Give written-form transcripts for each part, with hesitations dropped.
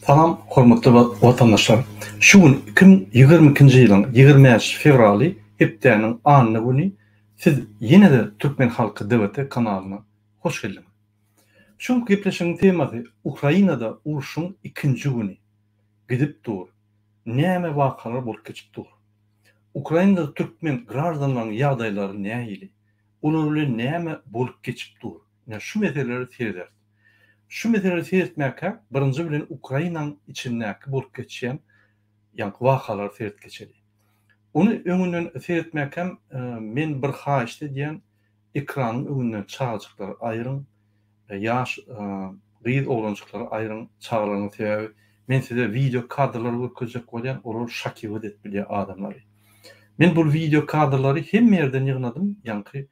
Salam hormatly watandaşlar! Şu gün 2022-nji ýylyň 25 fewraly hepdäniň anna güni siz ýene-de Türkmen Halky DVT kanalyna hoş geldiňiz. Şu günki gepleşigiň temasy Ukrainada urşuň ikinji güni gidip dur. Näme wakalar bolup geçip dur? Ukrainada türkmen graždanlaryň ýagdaýlary nähili? Olar bilen näme bolup geçip dur? Ine şu meselelere serederis. Şu meselelere seretmäkäk birinji bilen Ukrainaň içindäki bolup geçýän ýaňky wakalara seret geçeli. Ony öňünden seretmäkäm men bir haýyşt edýän ekranyň öňünden çagajyklary aýyryň, ýaş gyz oglanjyklary aýyryň çagalaryňyzy sebäbi men size wideo kadrlary görkezjek bolýan olar şokiwat edip bilýär adamlary. Men bul wideo kadrlary hemme ýerden ýygnadym ýaňky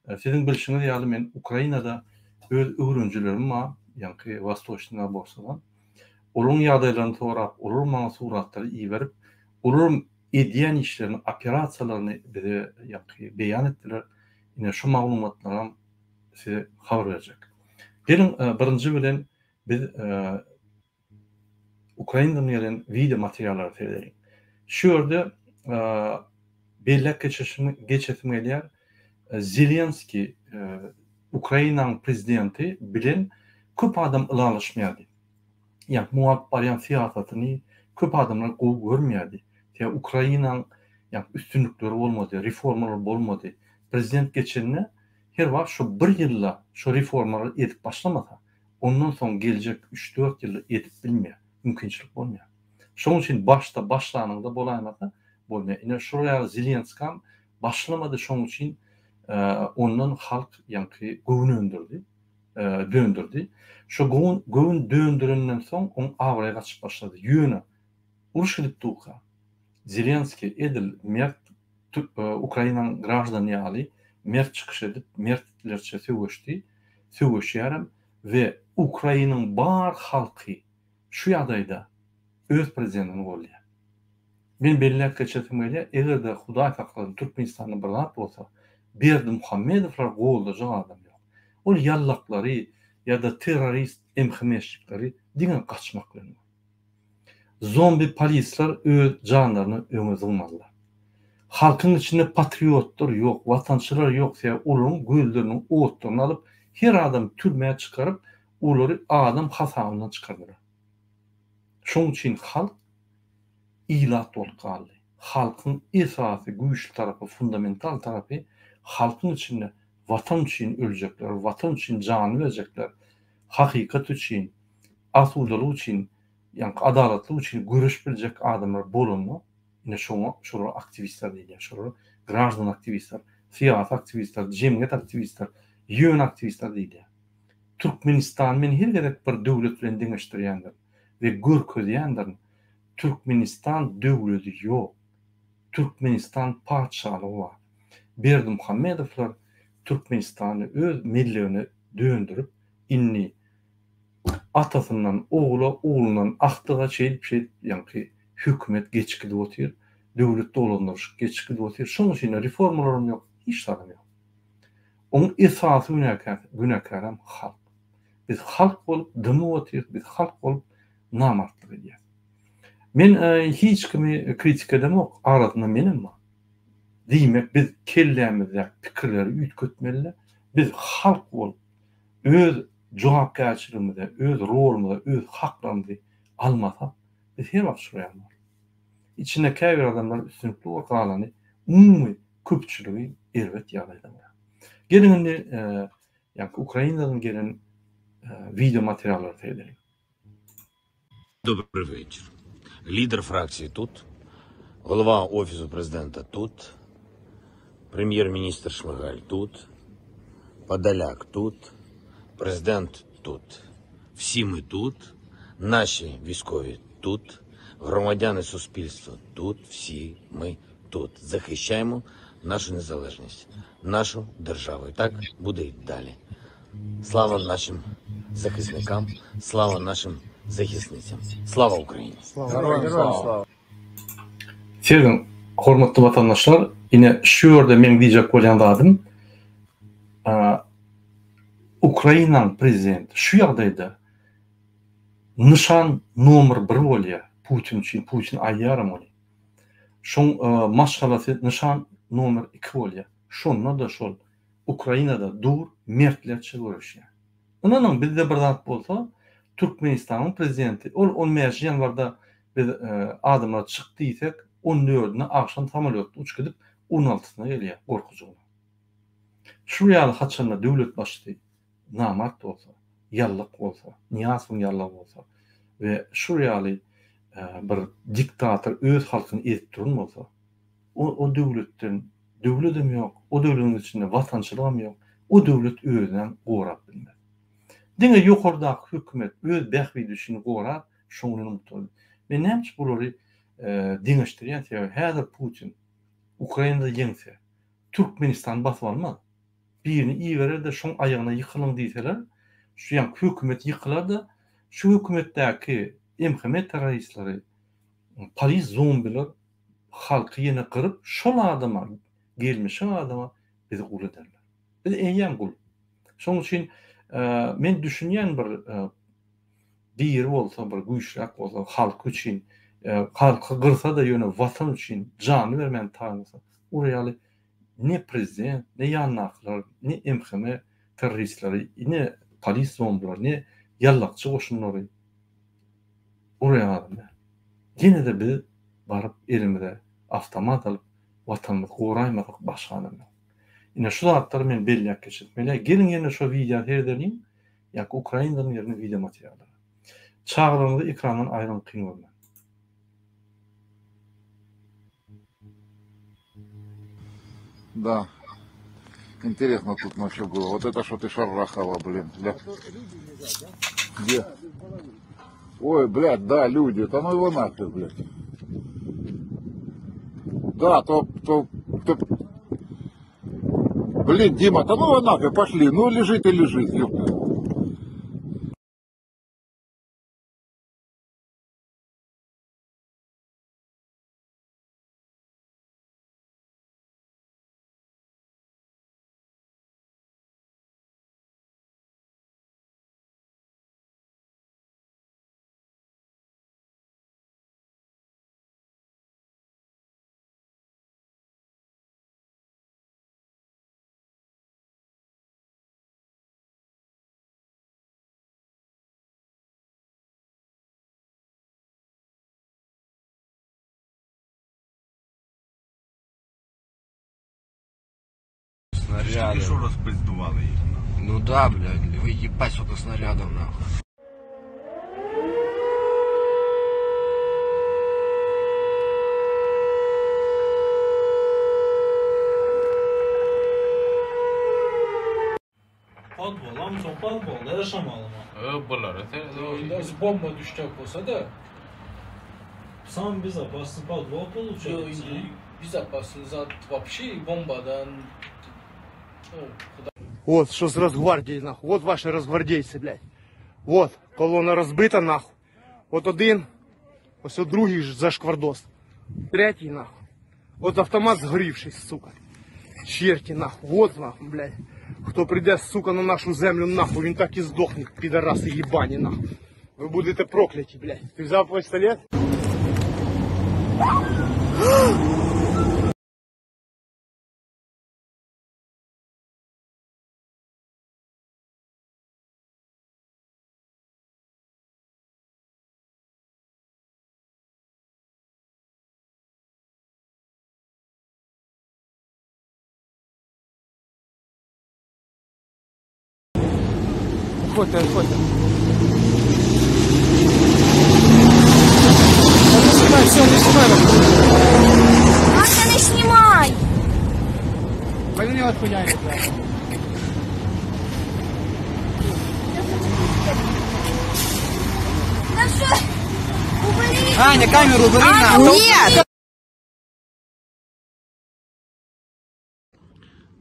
siziň bilşiňiz ýaly men Ukrainada öz öwrenjilerim bar ýaňky Wastoçnyý borsadan olaryň ýagdaýlaryny sorap olar maňa suratlary iberip olaram edýän işlerini operasiýalaryny bize ýaňky beýan etdiler ine şu maglumatlaram size habar berjek. Geliň birinji bilen biz Ukrainadan gelen wideo materiallara seredeliň. Şu ýerde belläp geçeşim geçesim gelýär. Zelenskiý Ukrainanyň prezidenti bilen köp adam ylalaşmaýardy. Ýa muňa alyp barýan syýasatyny köp adamlar gowy görmeýärdi. Sebäbi Ukrainanyň ýa üstünlikleri bolmady, reformalar bolmady. Prezident geçende her wagt şo bir ýylda şo reformalary edip başlamasa, ondan soň geljek üç-dört ýylda edip bilmeýär, mümkinçilik bolmaýar. Şonuň üçin başda başlanyňda bolaýmasa bolmaýar. Ine şol ýaly Zelenskam başlamady şonuň üçin ondan halk ýaňky göwün öndürdi, döndürdi. Şo göwün döndürenden soň oň abraýy gaçyp başlady. Ýöne uruş gidip durka Zelenskiý edil mert Ukrainanyň graždany ýaly mert çykyş edip, mertlerçe söweşdi, söweşýärem we Ukrainiň bar halky şu ýagdaýda öz prezidentini goldaýar. Men belläp geçesim gelýär, eger-de Hudaý saklasyn Türkmenistanda bir zat bolsa, Berdimuhamedowlar goldajak adam ýok. Ol ýallaklary ýa-da terrorist MHM-şnikleri diňe gaçmak bilen bolar. Zombi polisler öz janlaryny öňe zyňmazlar. Halkyň içinde patriotlar ýok, watançylar ýok sebäbi olaryň gözleriniň otlaryny alyp her adamy türmä çykaryp olary adam hasabyndan çykardylar. Şoň üçin halk ilat bolup galdy. Halkyň esasy güýçli tarapy fundamental tarapy halkyň içinde watan üçin öljekler, watan üçin janyny berjekler, hakykat üçin asudalyk üçin, ýaňky adalatlyk üçin göreşip biljek adamlar bolanda, ine şoňa şolara aktiwistler diýilýär. Şolara graždan aktiwistler, syýasy aktiwistler, jemgyýet aktiwistler, ýöne aktiwistler diýilýär. Türkmenistany men her gezek bir döwlet bilen deňeşdirýändirin we görkezýändirin. Türkmenistan döwledi ýok. Türkmenistan patyşalygy bar. Berdimuhamedowlar Türkmenistany öz mellegine döndürip, indi Atasyndan ogula, oglundan agtyga şeýdip-şeýdip ýaňky hökümet geçip gidip otyr, döwlet dolandyryşy geçip gidip otyr. Şonuň üçin-de reformalaram ýok, hiç zadam ýok. Oň esasy günäkär, günäkärem halk. Biz halk bolup dymyp otyrys, biz halk bolup namartlyk edýäris. Men hiç kimi kritika edemok, arasynda menem bar. Diýmek biz kellämizdäki pikirleri üýtgetmeli-de, biz halk bolup öz jogapkärçiligimize, öz rolumyza, öz haklarymyzy almasak, biz her wagt şular ýaly bolarys. Içinde käbir adamlar üstünlikli bolup galany umumy köpçüligi erbet ýagdaýda bolar. Geliň indi ýaňky Ukrainadan gelen wideo materiallara seredeliň. Dobry вечер. Лидер фракции тут, голова Офісу Президента тут, прем'єр-міністр Шмигаль тут, Подоляк тут, президент тут. Всі ми тут, наші військові тут, громадяни суспільства тут, всі ми тут. Захищаємо нашу незалежність, нашу державу. І так буде і далі. Слава нашим захисникам, слава нашим захисницям. Слава Україні! Героям слава! Sergin, hormatly watandaşlar, ine şu ýerde meň diýjek bolýan zadym, Ukrainanyň prezidenti şu ýagdaýda. Nyşan nomer bir bolýar Putin üçin, Putin aýýaram ony. Şoň maşgalasy nyşan nomer iki bolýar. Şonda-da şol Ukrainada dur mertlerçe göreşýär. Ynanyň bizde bir zat bolsa Türkmenistanyň prezidenti ol on bäşinji ýanwarda biz adamlar çyk diýsek on dördüne agşam samolýotda uçup gidip on altysyna gelýär gorkujygyna. Şu ýaly haçanda döwlet başysy namart bolsa, ýallyk bolsa, Nyýazowyň ýallygy bolsa we şu ýaly bir diktator öz halkyny ezip duran bolsa, o o döwletden döwledem ýok, o döwletiň içinde watançylygam ýok, o döwlet özünem gorap bilmez. Diňe ýokardaky hökümet öz bähbidi üçin gorar, şoň bilen gutarar. Men näme üçin bulary deňeşdirýän sebäbi häzir Putin Ukrainada ýeňse, Türkmenistany basyp almaz. Birini iberer-de şoň aýagyna ýykylyň diýseler, şu ýaňky hökümet ýykylar-da, şu hökümetdäki MHM terroristleri, polis zombiler halky ýene gyryp, şol adama, gelmişek adama bizi gul ederler. Biz eýýäm gul. Şonuň üçin men düşünýän bir biri bolsa, bir güýçräk bolsa, halky üçin, halky gyrsa-da ýöne watan üçin janyny bermäne taýyn bolsa, ol ýaly ne prezident, ne ýanyndakylar, ne MHM terroristleri, ne polis zombileri, ne ýallakçy goşunlary ol ýaly adam däl. Ýene-de biz baryp elimize awtomat alyp watanymyzy goraýmasak başga adam ýok. Ine şu zatlary men belläp geçesim gelýär. Geliň ýene şo wideo seredeliň ýa-ki Ukrainadan gelen wideo materiallara. Çagalaryňyzy ekrandan aýryň kyn görmän. Да. Интересно тут ночью было. Вот это что ты шарахала, блин. Ля. Где? Ой, блядь, да, люди. Да ну его нахер, блядь. Да, то, то, то... Блин, Дима, да ну его нахер, пошли. Ну лежит и лежит, ёпта. Снаряды. Що розпиздували їх нахуй? Ну да, блядь, вы ебать сколько снарядов нахуй. Podwalam soň podwalda ýaşamalyma. Ö bulara seredip Indi bomba düşjek bolsa-da. Sam bezopasny podwal получается. Ýok indi bezopasny zat wapşe bombadan ну Вот, что с Росгвардией, нахуй. Вот ваши росгвардейцы, блядь. Вот, колона розбита, нахуй. От один, ось от другий ж зашквардос. Третій, нахуй. От автомат згорівший, сука. Черті, нахуй. Вот, нахуй, блядь. Хто прийде, сука, на нашу землю, нахуй, він так і здохне, підараси їбані, нахуй. Ви будете прокляті, блядь. Ти взяв пістолет? Отходьте, отходьте. Не снимай, все, не снимай. Маша, не снимай! Вони отхуяють, блядь. Да что? Убери! Аня, камеру убери, нахуй. Нет!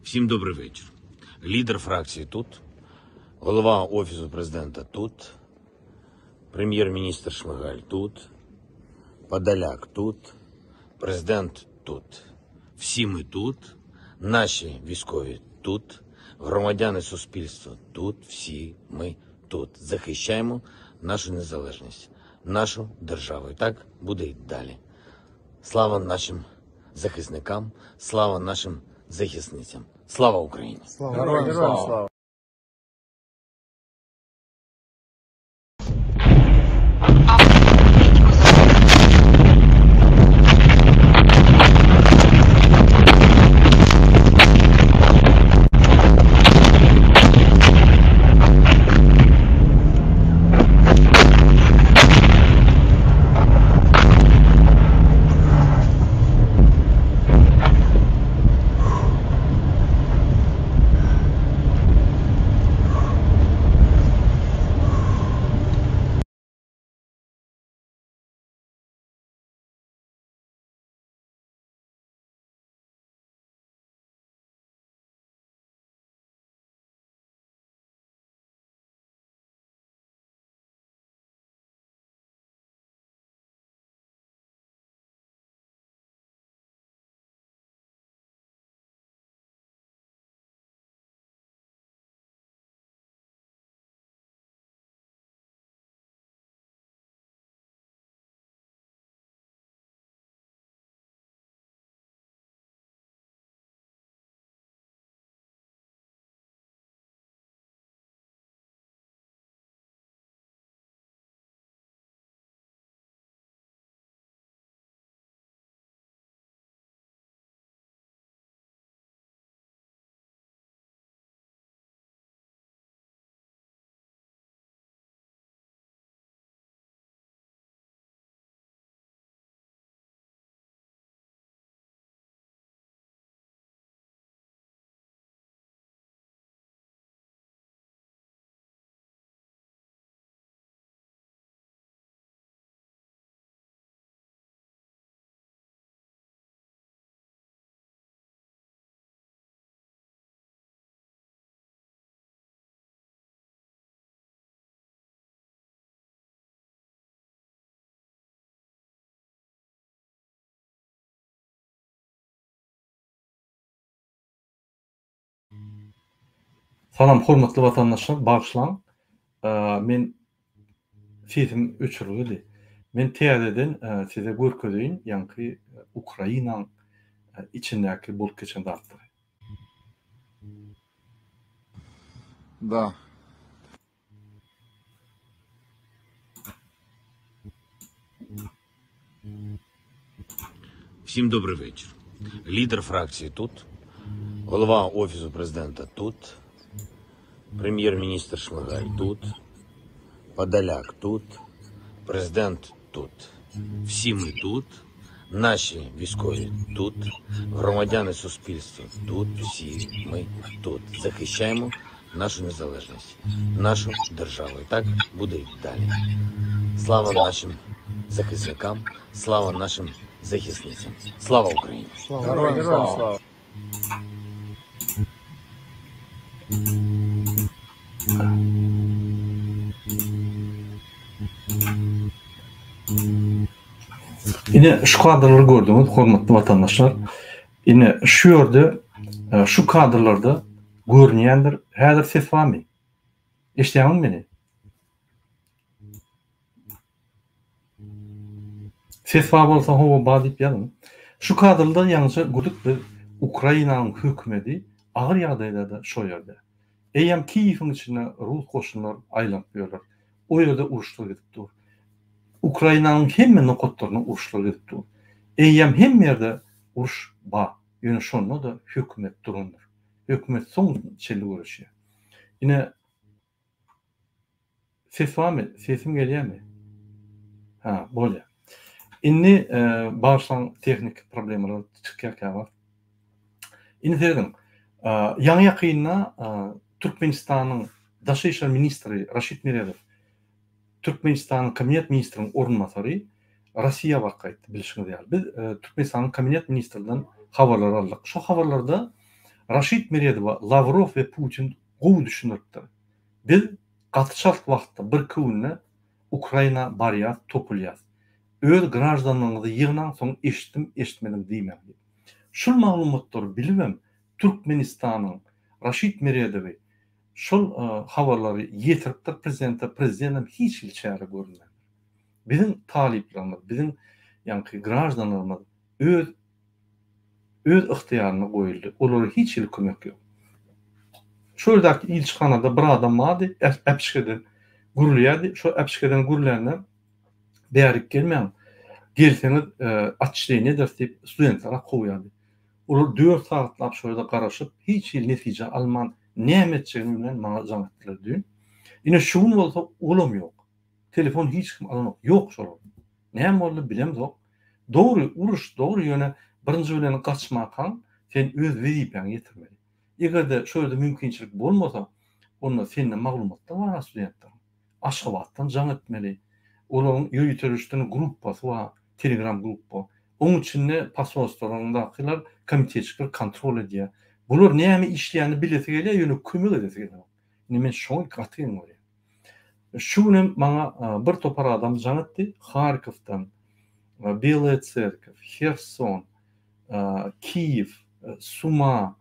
Всім добрий вечір. Лідер фракції тут, голова Офісу президента тут, прем'єр-міністр Шмигаль тут, Подоляк тут, президент тут. Всі ми тут, наші військові тут, громадяни суспільства тут, всі ми тут. тут. Захищаємо нашу незалежність, нашу державу. І так буде і далі. Слава нашим захисникам, слава нашим захисницям. Слава Україні! Героям слава. Salam hormatly watandaşlar bagyşlaň men sesim öçürilgidi. Men täzeden size görkezeýin ýaňky Ukrainaň içindäki bolup geçen zatlary. Da. Всім добрий вечір. Лідер фракції тут, голова Офісу президента тут, прем'єр-міністр Шмигаль тут, Подоляк тут, президент тут. Всі ми тут, наші військові тут, громадяни суспільства тут, всі ми тут. Захищаємо нашу незалежність, нашу державу. І так буде і далі. Слава нашим захисникам, слава нашим захисницям. Слава Україні! Героям слава. Ine şu kadrlary gördüňiz hormatly watandaşlar. Ine şu ýerde e, şu kadrlarda görünýändir. Häzir ses barmy? Eşidýäňizmi meni? Ses bar bolsa hawa bar diýip ýazyň. Şu kadrda ýaňyja gördük biz Ukrainanyň hökümedi agyr ýagdaýda-da şo ýerde. Eýýäm Kiýewiň içinde rus goşunlar aýlanyp ýörler. O ýerde uruşlar gidip dur. Ukrainanyň hemme nokatlarynda uruşlar gidip dur. Eýýäm hemme ýerde uruş bar. Ýöne şonda-da hökümet durandyr. Hökümet soň çenli göreşýär. Ine Ses barmy? Sesim gelýärmi? Ha, bolýar. Indi bagyşlaň tehniki problemalar çykýar käwagt. Indi serediň. Ýaňy ýakynda Türkmenistanyň Daşary işler ministri Raşid Meredow Türkmenistanyň Kabinet ministriniň orunbasary Rossiýa baryp gaýtdy, bilşiňiz ýaly. Biz Türkmenistanyň Kabinet ministrinden habarlar aldyk. Şo habarlarda Raşid Meredowa Lawrow we Putin gowy düşündiripdir. Biz gaty çalt wagtda, birki günde Ukraina barýas, topulýas. Öz graždanlygyňyzy ýygnaň, soň eşitdim, eşitmedim diýmäň diýip. Şul maglumatlary bilibem Türkmenistanyň Raşid Meredowy. Şol habarlary ýetiripdir prezidente, prezidentem hiç hili çäre görülmändir. Biziň talyplarymyz, biziň ýaňky graždanlarymyz öz öz ygtyýaryna goýuldy. Olara hiç hili kömek ýok. Şu ýerdäki ilçihanada bir adam bardy, äpişgeden gürleýärdi. Şo äpişgeden gürlände bärik gelmäň, gelseňiz otçleniýe ederis diýip studentleri kowýardy. Olar dört sagatlap şo ýerde garaşyp, hiç hili netije alman, näme etjegini bilmän maňa jaň etdiler düýn. Ine şu gün bolsa olam ýok. Telefon hiç kim alanok. Ýok şolar. Näme boldy bilemzok. Dogry uruş dogry ýöne birinji bilen gaçmakaň sen öz wezipäňi ýetirmeli. Egerde şo ýerde mümkinçilik bolmasa onda sende maglumatlar bar studentleriň. Aşgabatdan jaň etmeli. Olaryň ýöriteleşdiren gruppasy bar telegram gruppa. Oň içinde posolstwalaryňdakylar komitetçikler kontrol edýär. Bular näme işleýänini bilesi gelýär ýöne kömek edesi gelenok. Indi men şoňy gaty geň görýän. Şu günem maňa bir topar adam jaň etdi, Harkowdan, Belaya Tserkow, Herson, Kiýew, Suma,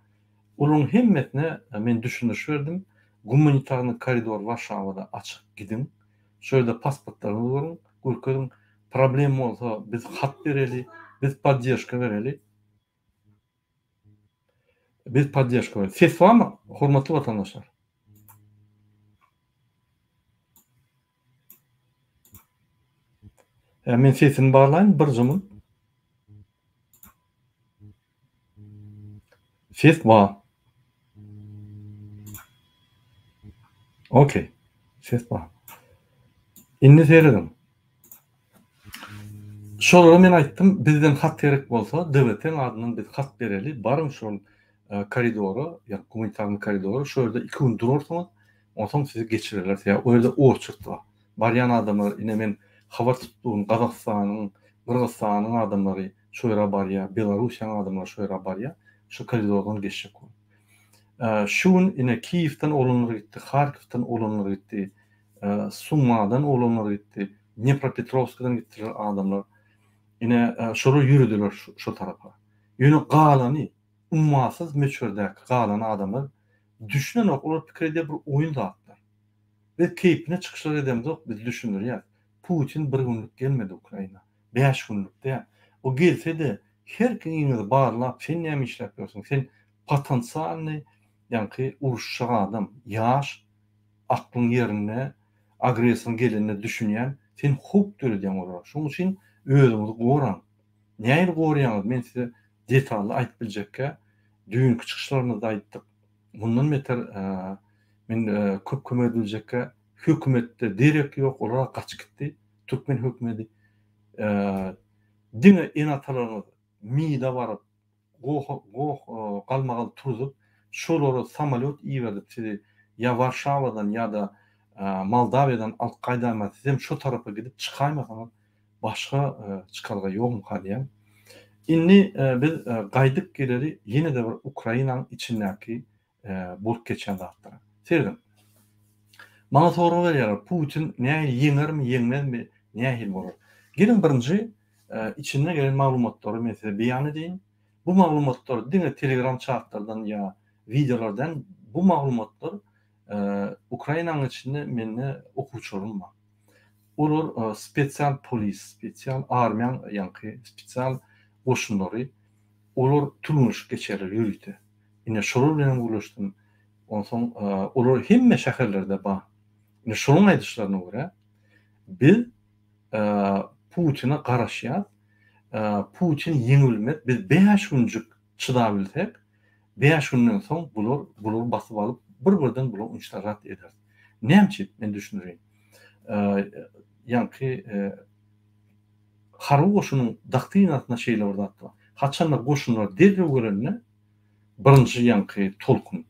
olaryň hemmesine men düşündiriş berdim, gumanitarnyý koridor Warşawada açyk gidiň, şo ýerde pasportlaryňyzy görüň, görkeziň, problem bolsa biz hat bereli, biz podderşka bereli. Biz podderşka bereli. Ses barmy, hormatly watandaşlar? Hä, men sesimi barlaýyn bir jymy. Ses bar. Okey. Ses bar. Indi serediň. Şolara men aýtdym, bizden hat gerek bolsa, DWT-niň adyndan biz hat bereli, baryň şol koridora, ýa gumanitarnyý koridora, şo ýerde iki gün durarsyňyz, onsoň sizi geçirerler, sebäbi o ýerde oçert bar. Barýan adamlar, ine men habar tutup durun, Gazagystanyň, Gyrgyzystanyň adamlary şo ýere barýar, Belarussiýanyň adamlary şo ýere barýar, şo koridordan geçjek bolup. Şu gün ine Kiýewden oglanlar gitdi, Harkowdan oglanlar gitdi, Sumadan oglanlar gitdi, Dnepropetrowskadan gitdiler adamlar. Ine şolar ýörediler şo tarapa. Ýöne galany, ummasyz möçberdäki galan adamlar düşünenok, olar pikir edýär bir oýun zatlar. Biz keýpine çykyşlar edemzok, biz düşündirýäs. Putin bir günlük gelmedi Ukraina. Bäş günlük däl. O gelse-de her kimiňizi barlap sen näme işläp ýörsüň, sen potensialnyý ýaňky uruşjak adam, ýaş, aklyň ýerinde, agressoryň gelenine düşünýän, sen howp döredýäň olara. Şonuň üçin özüňizi goraň. Nähili goraýaňyz men size detally aýdyp biljekkä, düýnki çykyşlarymyzda aýtdyk. Mundan beter men köp kömek edip biljekkä, hökümetde derek ýok, olar gaçyp gitdi, türkmen hökümedi. Diňe ene-atalaryňyz MİD-e baryp, goh goh galmagal turzup, şolara samolýot iberdip sizi ýa Warşawadan ýa-da Moldawiýadan alyp gaýdaýmaz, sizem şo tarapa gidip çykaýmasaňyz başga çykalga ýokmyka diýýän. Indi biz gaýdyp geleli ýene-de bir Ukrainanyň içindäki bolup geçýän zatlara. Serediň. Maňa sorag berýärler, Putin nähili ýeňermi, ýeňmezmi, nähili bolar? Geliň birinji içinde gelen maglumatlary men size beýan edeýin. Bu maglumatlar diňe telegram çatlardan ýa wideolardan bu maglumatlar Ukrainanyň içinde mende okuwçylarym bar. Olar spesial polis, spesial armiýaň ýaňky spesial goşunlary olar türgenleşik geçýärler ýörite. Ine şolar bilen hem gürleşdim. Onsoň olar hemme şäherlerde bar. Ine şolaryň aýdyşlaryna görä biz Putine garaşýas. Putin ýeňilmez. Biz 5 günjük çydabilsek, 5 günden soň bular bulary basyp alyp bir-birden bulary unçtarat ederis. Näme üçin? Men düşündireýin. Ýaňky harby goşunyň doktrinasynda şeýle bir zat bar. Haçanda goşunlar derrew gelende birinji ýaňky tolkun,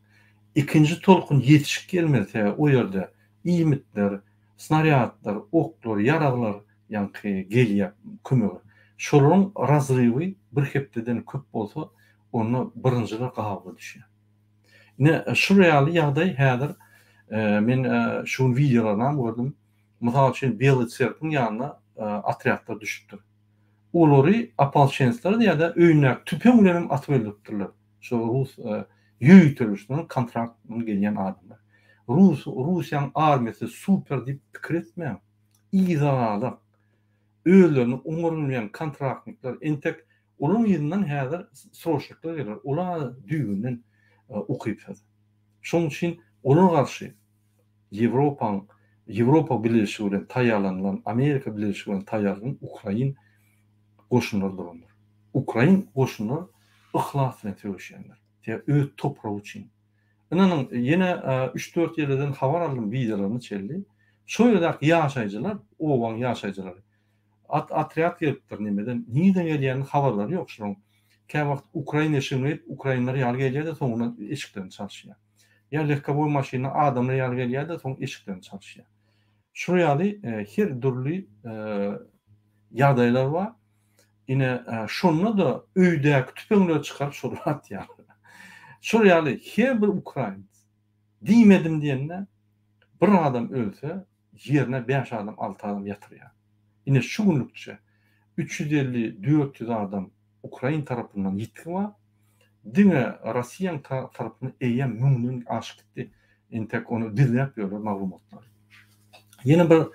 ikinji tolkun ýetişip gelmeli sebäbi o ýerde iýmitler, snarýadlar, oklar, ýaraglar ýaňky gelýär kömege. Şolaryň razrywy bir hepdeden köp bolsa, onda birinjiler gabyga düşýär. Ine, şul ýaly ýagdaý häzir men şu gün wideolarynam gördüm. Mysal üçin, Belyý Tserkwiň ýanyna otrýadlar düşüpdir. Olary opolçensler ýa-da öýündäki tüpeň bilen hem atyp öldüripdirler. Şo rus ýöriteleşdiren kontrakt bilen gelýän adamlar. Rus Russiýanyň armiýasy super diýip pikir etmäň. Yza galak. Özlerini oňarylmaýan kontraktnikler entek olaryň yzyndan häzir sroçnikler geler. Olar düýbünden ukypsyz. Şonuň üçin olar garşy Ýewropaň Ýewropa Bileleşigi bilen taýýarlanylan, Amerika Bileleşigi bilen taýýarlanan ukrain goşunlary durandyr. Ukrain goşunlar yhlas bilen söweşýändir. Sebäbi öz topragy üçin. Ynanyň, ýene üç-dört ýerlerden habar aldym, wideolaryny çeldi. Şo ýerdäki ýaşaýjylar, obaň ýaşaýjylary, at otrýad gelipdir nemeden, nireden gelýänini habarlary ýok şolaryň. Käwagt ukrain eşigini geýip, ukrainler ýaly gelýär-de, soňundan eşiklerini çalyşýar. Ýa legkowoý maşynda adamlar ýaly gelýär-de, soň eşiklerini çalyşýar. Şular ýaly her dürli ýagdaýlar bar. Ine, şonda-da öýdäki tüpeňleri çykaryp şolara atýarlar. Şol ýaly her bir ukrains diýmedim diýende bir adam ölse, ýerine bäş adam, alty adam ýatyrýar. Ine, şu günlükçe 350, 400 adam ukrain tarapyndan ýitgi bar. Diňe Rossiýanyň tarapyndan eýýäm müňden aşyp gitdi. Entek ony gizläp ýörler maglumatlary. Ýene bir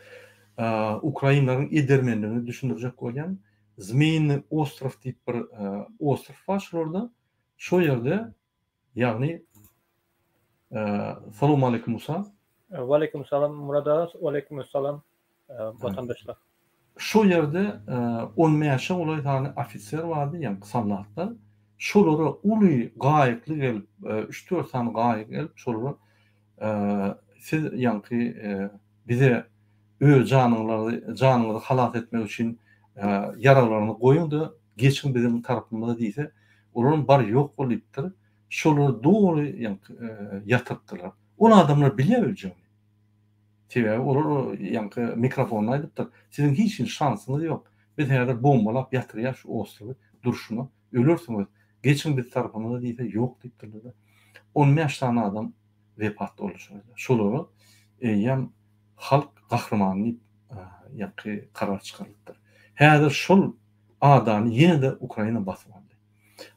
ukrainleriň edermenligini düşündirjek bolýan. Zmeýnyý ostrow diýip bir ostrow bar şularda. Şo ýerde ýagny Salowmaleýkim Musa. Waleýkim salam Murad aga, waleýkim salam watandaşlar. Şo ýerde on bäşe golaý sany ofiser bardy, ýagny soldatlar. Şolara uly gaýykly gelip, üç-dört sany gaýyk gelip, şolara siz ýaňky bize öz janyňlary, janyňyzy halas etmek üçin ýaraglaryňyzy goýuň-da, geçiň biziň tarapymyza diýse, olaram bar ýok bol diýipdir. Şolary doly ýaňky ýatyrypdyrlar. Ol adamlar bilýär öljegini. Sebäbi olar ýaňky mikrofonda aýdypdyr, siziň hiç hili şansyňyz ýok. Biz häzir bombalap ýatyrýas şu ostrowy durşuna. Ölersiňiz. Geçiň biz tarapymyza diýse, ýok diýipdirler-de. On bäş sany adam wepat boldy şo ýerde. Şolara eýýäm halk gahrymany diýip ýaňky karar çykarylypdyr. Häzir şol adany ýene-de Ukraina basyp aldy.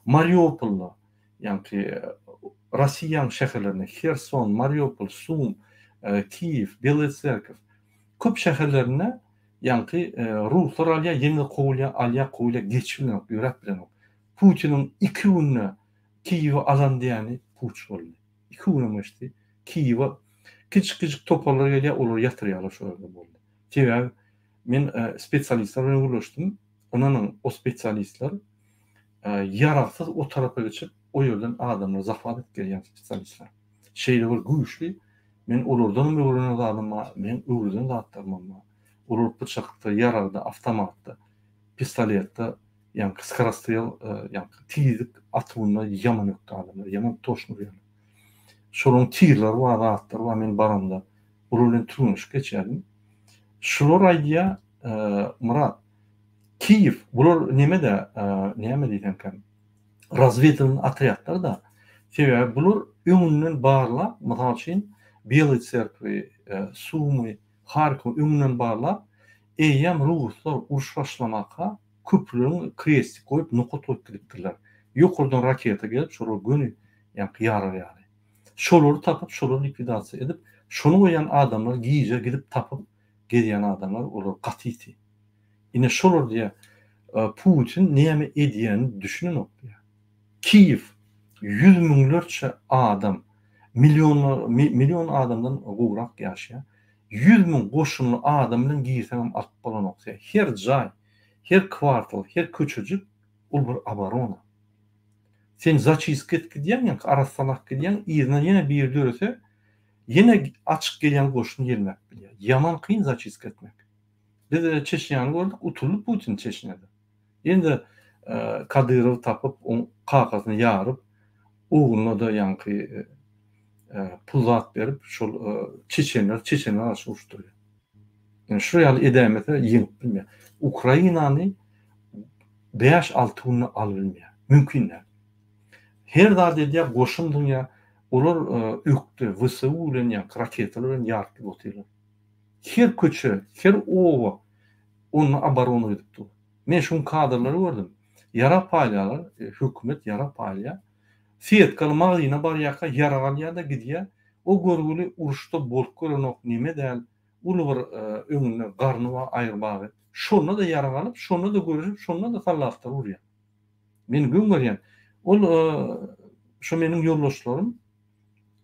Mariupolda ýaňky Rossiýanyň şäherlerinde Herson, Mariupol, Sum, Kiýew, Belaya Tserkow köp şäherlerinde ýaňky ruslar alýar, ýene-de kowulýar, alýar, kowulýar, geçip bilenok, ýöräp bilenok. Putiniň iki günde Kiýewi alan diýýäni puç boldy. Iki günem geçdi. Kiýewe kiçijik-kiçijik toparlar gelýär, olary ýatyrýarlar şo ýerde boldy. Sebäbi men spesialistler bilen gürleşdim. Ynanyň, o spesialistler ýaragsyz o tarapa geçip, o ýerden adamlary zahwat edip gelýän spesialistler. Şeýle bir güýçli, men olardanam öwrenen zadym bar, meň öwreden zatlarymam bar. Olar pyçakda, ýaragda, awtomatda, pistoletde, ýaňky skorostrel, ýaňky tizlik atuwynda ýaman ökde adamlar, ýaman toşny urýarlar. Şolaryň tirleri bar, zatlary bar, men baramda olar bilen türgenleşik geçýärdim. Şular aýdýar, Myrat, Kiýew, bular neme-de, näme diýsemkäm, razwedalnyý otrýadlar-da. Sebäbi bular öňünden barlap, mysal üçin, Belый Tserkwi, Sumy, Harkowy öňünden barlap, eýýäm ruslar uruş başlamaka köprüleriň krestik goýup, nokat goýup gidipdirler. Ýokardan raketa gelip, şolar göni ýaňky ýarar ýaly. Şolary tapyp, şolary likwidasiýa edip, şony goýan adamlar gije gidip tapyp gezýän adamlar, olar gaty ýiti. Ine şolar diýýär, Putin näme edýänini düşünenok diýýär. Kiýew ýüz müňlerçe adam, millionlar, million adamdan gowrak ýaşaýar. 100 müň goşunly adam bilen girseňem alyp bolanok. Her jaý, her kwartal, her köçejik ol bir oborona. Sen zaçistka edip gidýäň, ýaňky arassalap gidýäň, yzyndan ýene biri dörese, ýene açyk gelýän goşun ýelmäp bilýär. Ýaman kyn zaçistka etmek. Biz Çeçnýany gördük, utuldy Putin Çeçnýada. Ýene-de Kadyrowy tapyp, oň kakasyny ýaryp, ogluna-da ýaňky pul zat berip, şol çeçenler çeçenler garşy uruşdyrýar. Ýani şu ýaly edäýmese ýeňip bilmeýär. Ukrainany bäş-alty günde alybilmeýär. Mümkin däl. Her zat edýär, goşun zyňýar. Olar ökde, WSU bilen ýaňky raketalar bilen ýaryp gidip otyrlar. Her köçe, her oba onda oborona gidip dur. Men şuň kadrlary gördüm. Ýarag paýlaýarlar, hökümet ýarag paýlaýar. Setkaly magzyna barýarka ýarag alýar-da gidýär. O görgüli uruşda bolup görenok neme däl, uly bir öňünde garny bar aýry bagy. Şonda-da ýarag alyp, şonda-da göreşip, şonda-da sallatlary urýar. Men göň görýän. Ol şo meniň ýoldaşlarym,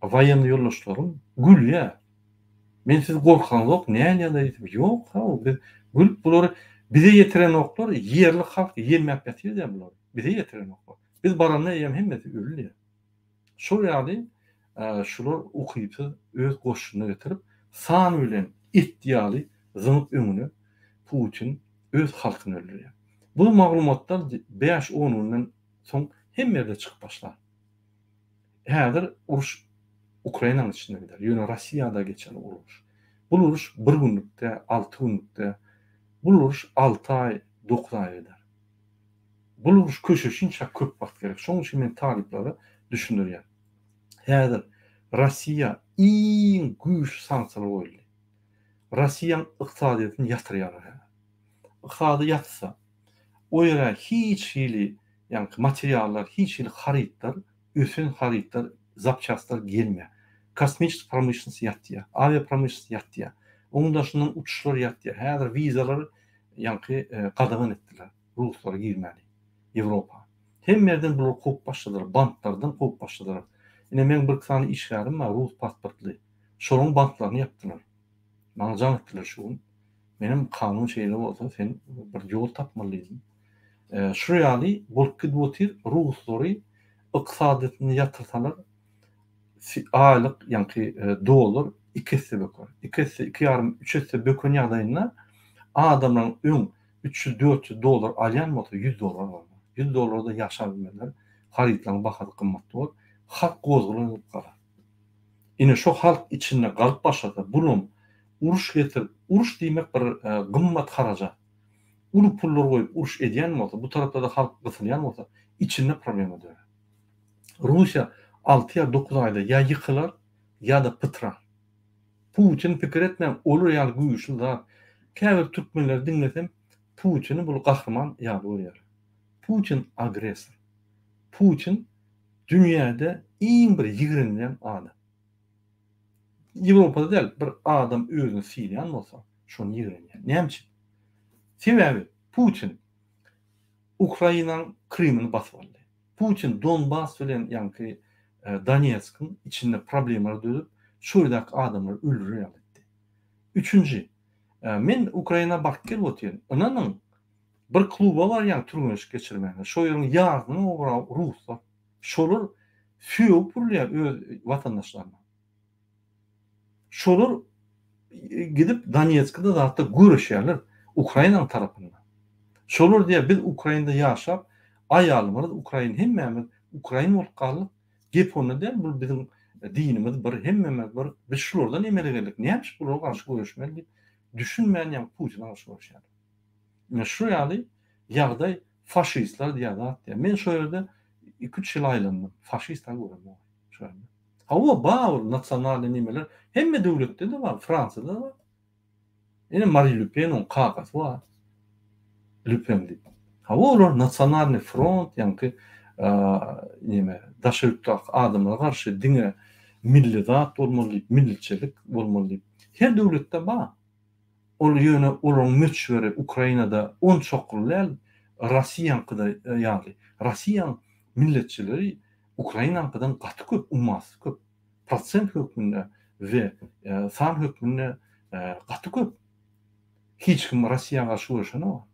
waýennyý ýoldaşlarym gülýär. Men siz gorkaňzok näl ýagdaý diýsem, ýok how biz gülüp bulary bize ýetirenoklar, ýerli halk ýelmäp ýatyr diýýär bulary. Bize ýetirenoklar. Biz baranda eýýäm hemmesi öldi diýýär. Şol ýaly şular ukypsyz öz goşunyny getirip san bilen it ýaly zyňyp öňüne Putin öz halkyny öldürýär. Bu maglumatlar bäş-on günden soň hemme ýerde çykyp başlar. Häzir uruş Ukrainanyň içinde gider. Ýöne Rossiýada geçen uruş. Bul uruş bir günlük däl, alty günlük däl. Bul uruş alty aý, dokuz aý gider. Bul uruş köşeşinçä köp wagt gerek. Şonuň üçin men talyplara düşündirýän. Häzir Rossiýa iň güýçli sanksiýalar goýuldy. Rossiýanyň ykdysadyýetini ýatyrýarlar häzir. Ykdysady ýatsa, o ýere hiç hili ýaňky materiallar, hiç hili harytlar, ösen harytlar, zapçastlar gelmeýär. Kosmiçeskiý promyşlennost ýatýar, awiapromyşlennost ýatýar. Onuň daşyndan uçuşlar ýatýar. Häzir wizalary ýaňky gadagan etdiler ruslara girmäni Ýewropa. Hemme ýerden bulary kowup başladylar, banklardan kowup başladylar. Ine meň birki sany işgärim bar rus pasportly. Şolaryň banklaryny ýapdylar. Maňa jaň etdiler şu gün. Menem kanun şeýle bolsa sen bir ýol tapmaly diýdim. Şu ýaly bolup gidip otyr ruslary ykdysadyýetini ýatyrsalar aýlyk ýaňky dollar iki esse böker. Iki esse, iki ýarym, üç esse böken ýagdaýynda adamlaryň öň 300, 400 dollar alýan bolsa 100 dollar alarlar. 100 dollarda ýaşap bilmezler. Harytlaryň bahasy gymmat bolar. Halk gozgalaň bolup galar. Ine şo halk içinde galyp başlasa bulam uruş getirip, uruş diýmek bir gymmat harajat. Uly pullar goýup uruş edýän bolsa, bu tarapda-da halk gysylýan bolsa, içinde problema dörär. Russiýa alty ýa dokuz aýda ýa ýykylar, ýa-da pytrar. Putin pikir etmäň olar ýaly güýçli zat. Käbir türkmenleri diňlesem Putini bul gahryman ýaly görýärler. Putin agressor. Putin dünýäde iň bir ýigrenilýän adam. Ýewropada däl, bir adam özüni sylaýan bolsa, şony ýigrenýär. Näme üçin? Sebäbi Putin Ukrainanyň Krymyny basyp aldy. Putin Donbas bilen ýaňky Donetskiň içinde problemalar döredip, şo ýerdäki adamlary öldürer ýaly etdi. Üçünji, men Ukraina baryp gelip otyryn. Ynanyň, bir kluba barýaň türgenleşik geçirmäge, şo ýeriň ýarysynyň obragy ruslar. Şolar sögüp urulýar öz watandaşlaryna. Şolar gidip Donetskde zatda göreşýärler Ukrainanyň tarapynda. Şolar diýýär biz Ukrainada ýaşap, aýalymyz ukrain hemmämiz ukrain bolup galdyk. Gep onda däl bul biziň dinimiz bir hemmämiz bir biz şulardan emele geldik näme üçin bulara garşy göreşmeli diýip düşünmän ýa Putine garşy göreşýärler. Ine şu ýaly ýagdaý faşistler diýýär zat diýýär. Men şo ýerde iki-üç ýyl aýlandym. Faşist-ä göremok şo ýerde. Hawa, bar ol nasionalnyý nimeler. Hemme döwletde-de bar, Fransiýada-da bar. Ine Mari Le Pen oň kakasy bar. Le Pen diýip. Hawa, olar nasionalnyý front, ýaňky nime, daşary ýurtdaky adamlara garşy diňe milli zat bolmaly diýip, millitçilik bolmaly diýip. Her döwletde bar. Ol ýöne olaryň möçberi Ukrainada onçakly däl, Rossiýaňkyda ýaly. Rossiýaň milletçileri Ukrainaňkydan gaty köp, ummasyz köp. Prosent hökmünde we san hökmünde gaty köp. Hiç kim Rossiýa garşy göreşenok.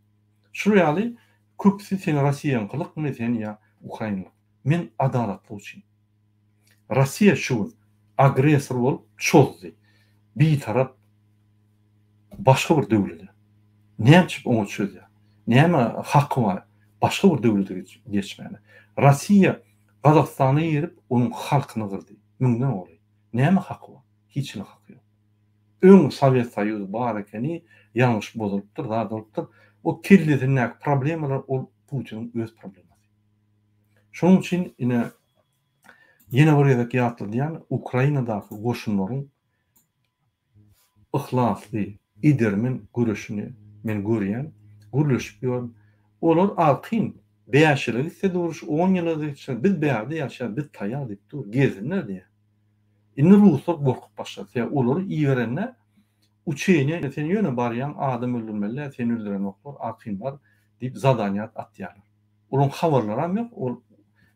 Şul ýaly köpüsi sen Rossiýaňkylykmy sen ýa Ukrainlyk. Men adalatlyk üçin. Rossiýa şu gün agressor bolup çozdy. Bitarap başga bir döwlete. Näme üçin oňa çözýär? Näme haky bar başga bir döwlete geçmäne? Rossiýa Gazagystana girip onuň halkyny gyrdy. Müňden golaý. Näme haky bar? Hiç hili haky ýok. Öň Sowet Soýuzy bar ekeni, ýalňyş bozulypdyr, zat bolupdyr. O kellesindäki problemalar ol Putiniň öz problemasy. Şonuň üçin ine ýene bir gezek ýatladýan, Ukrainadaky goşunlaryň yhlasly, edermen göreşini men görýän, gürleşip ýörün. Olar arkaýyn bäş ýyla gitse-de uruş, on ýyla-da gitse, biz bärde ýaşaýarys, biz taýýar diýip dur, gelsinler diýýär. Indi ruslar gorkup başlady. Sebäbi olary iberende uçeniýa sen ýöne barýaň adam öldürmeli däl, seni öldürenoklar, arkaýyn bar diýip zadaniýat atýarlar. Olaryň habarlaram ýok, ol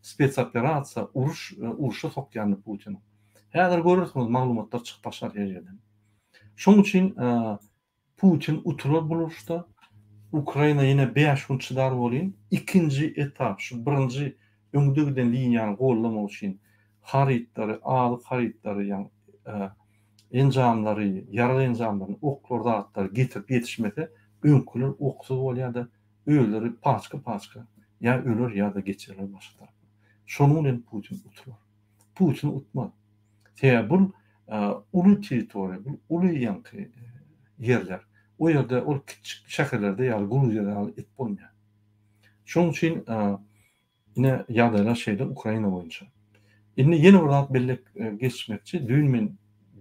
spetsoperasiýa, uruş, urşa sokýanyny Putiniň. Häzir görersiňiz maglumatlar çykyp başlar her ýerden. Şonuň üçin Putin utular bul uruşda. Ukraina ýene 5 gün çydar welin, ikinji etap, şu birinji öňde giden liniýany gollamak üçin harytlary, azyk harytlary, ýagny enjamlary, ýarag enjamlaryny, oklar zatlary getirip ýetişmese, öňküler oksuz bolýar-da, özleri paçka-paçka ýa öler ýa-da geçerler başga tarapa. Şonuň bilen Putin utular. Putin utmaz. Sebäbi bul uly territoriýa, bul uly ýaňky ýerler. O ýerde ol kiçjik şäherlerde ýaly Gruziýada ýaly edip bolmaýar. Şonuň üçin ine ýagdaýlar şeýle Ukraina boýunça. Indi ýene bir zat belläp geçmekçi. Düýn men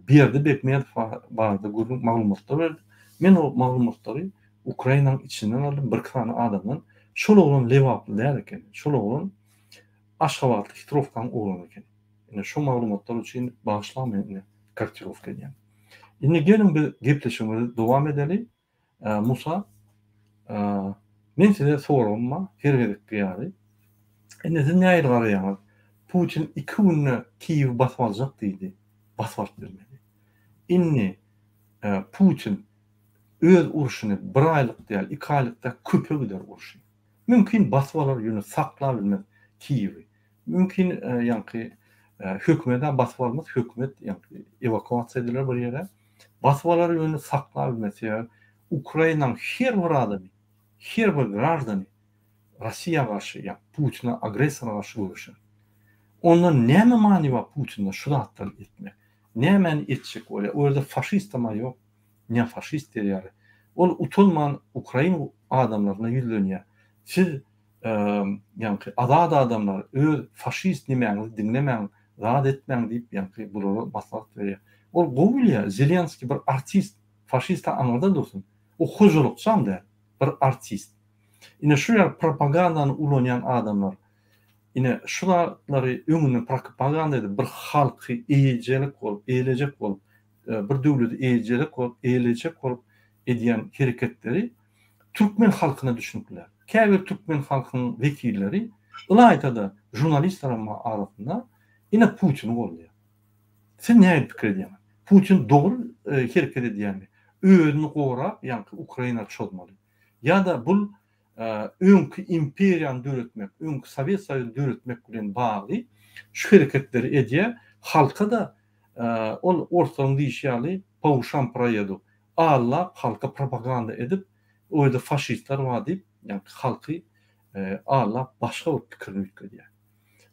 Berdi Bekmedow barada gürrüň maglumatlar berdim. Men o maglumatlary Ukrainanyň içinden aldym, birki sany adamdan. Şol oglan lebaply däl eken. Şol oglan Aşgabatly Hitrowkanyň oglany eken. Ine şu maglumatlar üçin bagyşlaň men ine korrektirowka edýän. Indi geliň biz gepleşigimizi dowam edeli. Musa men size soragym bar her gezekki ýaly. Indi siz nähili garaýaňyz? Putin 2 günde Kiýewi basyp aljak diýdi. Basyp alyp bilmedi. Indi Putin öz urşuny bir aýlyk däl, 2 aýlyk däl köpe gider urşy. Mümkin basyp alar ýöne saklap bilmez Kiýewi. Mümkin ýaňky hökümet-ä basyp almaz, hökümet ýaňky ewakuasiýa ediler bir ýere. Basyp alar ýöne saklap bilmez. Sebäbi Ukrainanyň her bir adamy, her bir graždany Russiýa garşy ýa Putine agressora garşy göreşer. Onda näme many bar Putinde şu zatlary etmek? Nämäni etjek bolýar? O ýerde faşistam-a ýok. Neofaşist diýer ýaly. Ol utanman ukrain adamlaryna ýüzlenýär. Siz ýaňky azat adamlar öz faşist nimäňizi diňlemäň, zat etmäň diýip ýaňky bulara maslahat berýär. Ol gowy bilýär, Zelenskiý bir artist, faşist-a aňyrda dursun. O hojalykçam däl, bir artist. Ine şu ýaly propagandany ulanýan adamlar, ine şu zatlary öňünden propaganda edip bir halky eýejelik bolup, eýlejek bolup, bir döwleti eýelejek bolup, eýelejek bolup edýän hereketleri türkmen halkyna düşnükli däl. Käbir türkmen halkynyň wekilleri, ylaýta-da žurnalistleriň arasynda ine Putini goldaýar. Siz nähili pikir edýäňiz? Putin dogry hereket edýärmi? Özüni gorap, ýaňky Ukraina çozmaly. Ýa-da bul öňki imperiýany döretmek, öňki Sowet Soýuzyny döretmek bilen bagly şu hereketleri edýär. Halka-da ol orslaryň diýşi ýaly po uşam proýedu, aldap halka propaganda edip, o ýerde faşistler bar diýip, ýagny halky aldap başga bir pikirini üýtgedýär.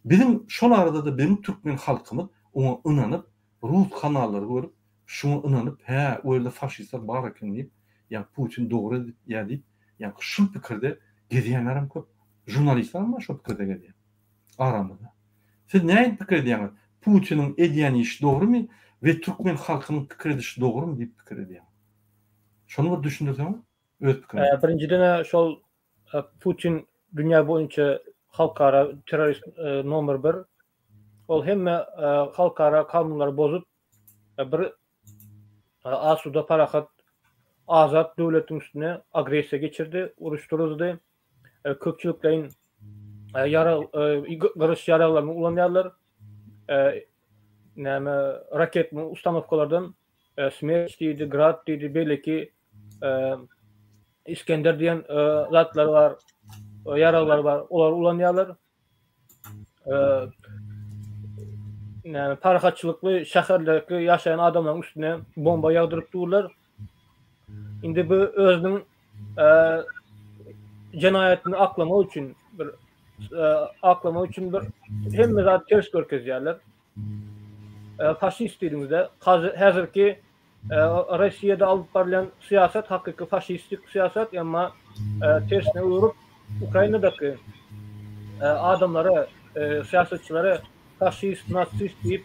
Biziň şol arada-da biziň türkmen halkymyz oňa ynanyp, rus kanallary görüp, şuňa ynanyp, hä, o ýerde faşistler bar eken diýip, ýagny Putin dogry edýär diýip, ýagny şul pikirde gezýänlerem köp. Žurnalistlerem bar şol pikirde gezýän aramyzda. Siz nähili pikir edýäňiz? Putiniň edýän işi dogrymy we türkmen halkynyň pikir edişi dogrymy diýip pikir edýäňiz? Şony bir düşündirseňiz öz pikiriňizi. Birinjiden-ä şol Putin dünýä boýunça halkara terrorist nomer bir. Ol hemme halkara kanunlary bozup bir asuda parahat azat döwletiň üstüne agressiýa geçirdi, uruş turuzdy. Köpçülikleýin ýarag gyryş ýaraglaryny ulanýarlar. Näme raketny ustanowkalardan Smerç diýdi, Grad diýdi, beýleki Iskender diýen zatlar bar, ýaraglar bar, olary ulanýarlar. Näme parahatçylykly şäherlerdäki ýaşaýan adamlaryň üstüne bomba ýagdyryp durlar. Indi bu özüniň jenaýatyny aklamak üçin bir aklamak üçin bir hemme zat ters görkezýärler. Faşist diýdiňizde, häzirki Russiýada alyp barylýan syýasat hakyky faşistik syýasat, emma tersine öwrüp Ukrainadaky adamlara, syýasatçylara faşist, nasist diýip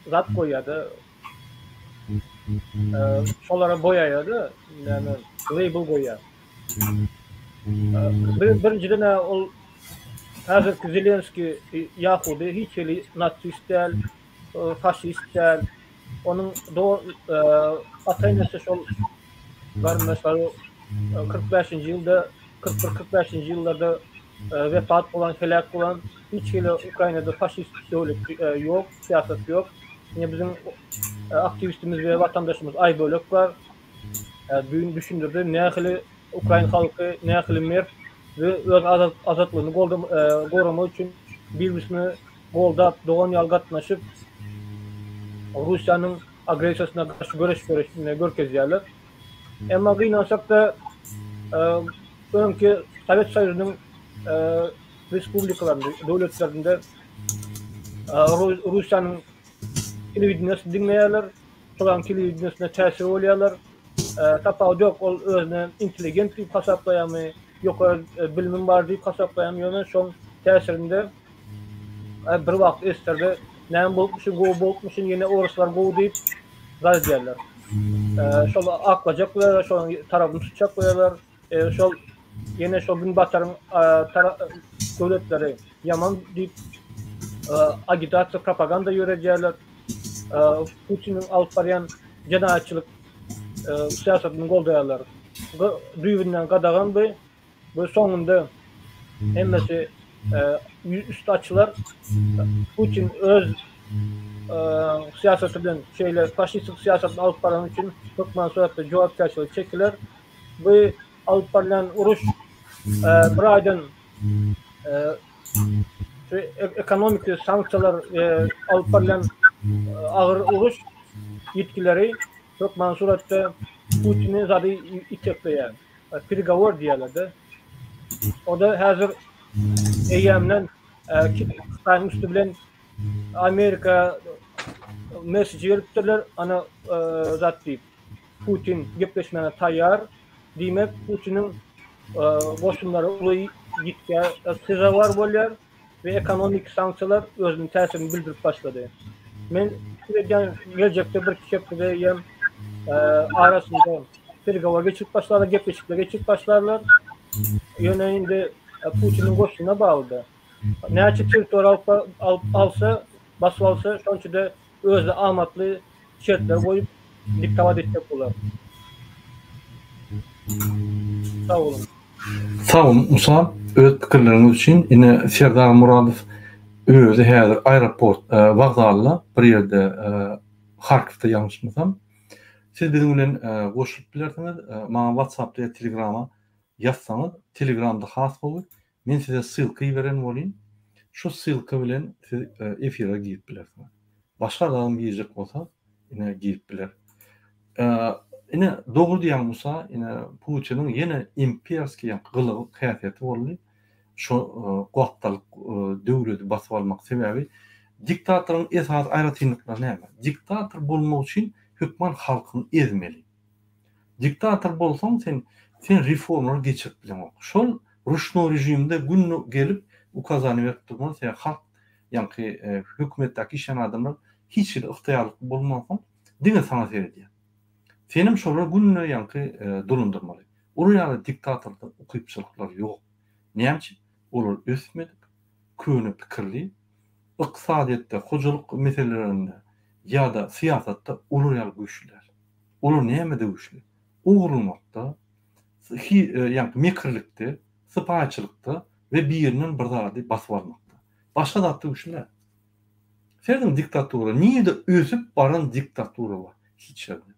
zat goýýar-da. Şolara boýaýar-da, näme, label goýýar. Birinjiden ol. Häzirki Zelenskiý ýahudy hiç hili natsist däl, faşist däl. Onuň ata-enesi şol garyndaşlary 45-nji ýylda, 41-45-nji ýyllarda wepat bolan, heläk bolan. Hiç hili Ukrainada faşist döwlet ýok, syýasat ýok. Ine biziň aktiwistimiz we watandaşymyz Aýbölek bar. Düýn düşündirdi, nähili ukrain halky nähili mert we öz azatlygyny goramak üçin bir-birisini goldap, dogan ýaly gatnaşyp, Russiýanyň agressiýasyna garşy göreş berişini görkezýärler. Emma gynansak-da, öňki Sowet Soýuzynyň respublikalarynda, döwletlerinde Russiýanyň telewideniýesini diňleýärler, şolaryň telewideniýesine täsir bolýarlar. Tapawudy ýok, ol özüni intelligent diýip hasaplaýarmy, ýokary bilimim bar diýip hasaplaýarmy, ýöne şoň täsirinde bir wagt eşiterde näme bolupmyşyn, gowy bolupmyşyn, ýene oruslar gowy diýip zat edýärler. Şol aklajak bolýarlar, şonuň tarapyny tutjak bolýarlar. Şol ýene şol günbataryň döwletleri ýaman diýip agitasiýa, propaganda ýöredýärler. Putiniň alyp barýan jenaýatçylyk syýasatyny goldaýarlar. Bu düýbünden gadagan bu. Bu soňunda hemmesi üsti açylar. Putin öz syýasaty bilen şeýle faşistik syýasatyny alyp barany üçin hökman suratda jogapkärçilige çekiler. Bu alyp barylýan uruş bir aýdan şu ekonomiki sanksiýalar alyp barylýan agyr uruş ýitgileri hökman suratda Putini zady itekleýär. Peregowor diýýärler-de. O-da häzir eýýämden Hytaýyň üsti bilen Amerika message beripdirler, ana zat diýip. Putin gepleşmäge taýýar. Diýmek, Putiniň goşunlary uly ýitgä sezewar bolýar we ekonomiki sanksiýalar özüniň täsirini bildirip başlady. Men pikir edýän, geljekde birki hepdede eýýäm arasynda pergowor geçirip başlarlar, gepleşikler geçirip başlarlar. Ýöne indi Putiniň goşunyna bagly-da. Näçe territoriýa alyp alsa, basyp alsa, şonça-da özüne amatly şertler goýup diktowat etjek bolar. Sag boluň. Sag boluň Musa öz pikirleriňiz üçin ine Serdar Muradow özi häzir aeroport wokzalda bir ýerde Harkowda ýalňyşmasam siz biziň bilen goşulyp bilersiňiz maňa whatsappda ýa telegrama ýazsaňyz telegramda has gowy Men size ssylka iberen bolyn. Şu ssylka bilen siz efire girip bilersiňiz. Başga adam girjek bolsa, ine girip biler. Ine dogry diýýäň Musa, ine Putiniň ýene imperskiý ýaňky gylygy häsiýeti boldy. Şo gapdalyk döwleti basyp almak sebäbi diktatoryň esasy aýratynlyklary näme? Diktator bolmak üçin hökman halkyňy ezmeli. Diktator bolsaň sen sen reformalary geçirip bileňok. Şol ruşnoý režimde günde gelip ukazaniýa berip durmaly sebäbi halk ýaňky hökümetdäki işleýän adamlar hiç hili ygtyýarlykly bolmansoň diňe saňa seredýär. Senem şolary günde ýaňky dolandyrmaly. Olar ýaly diktatorda ukypçylyklar ýok. Näme üçin? Olar ösmedik, köne pikirli, ykdysadyýetde, hojalyk meselelerinde ýa-da syýasatda olar ýaly güýçli däl. Olar nämede güýçli? Ogurlamakda, ýagny mekirlikde, sypaýyçylykda we birinden bir zady basyp almakda. Başga zatda güýçli däl. Serediň diktatura, nirede ösüp baran diktatura bar? Hiç ýerde.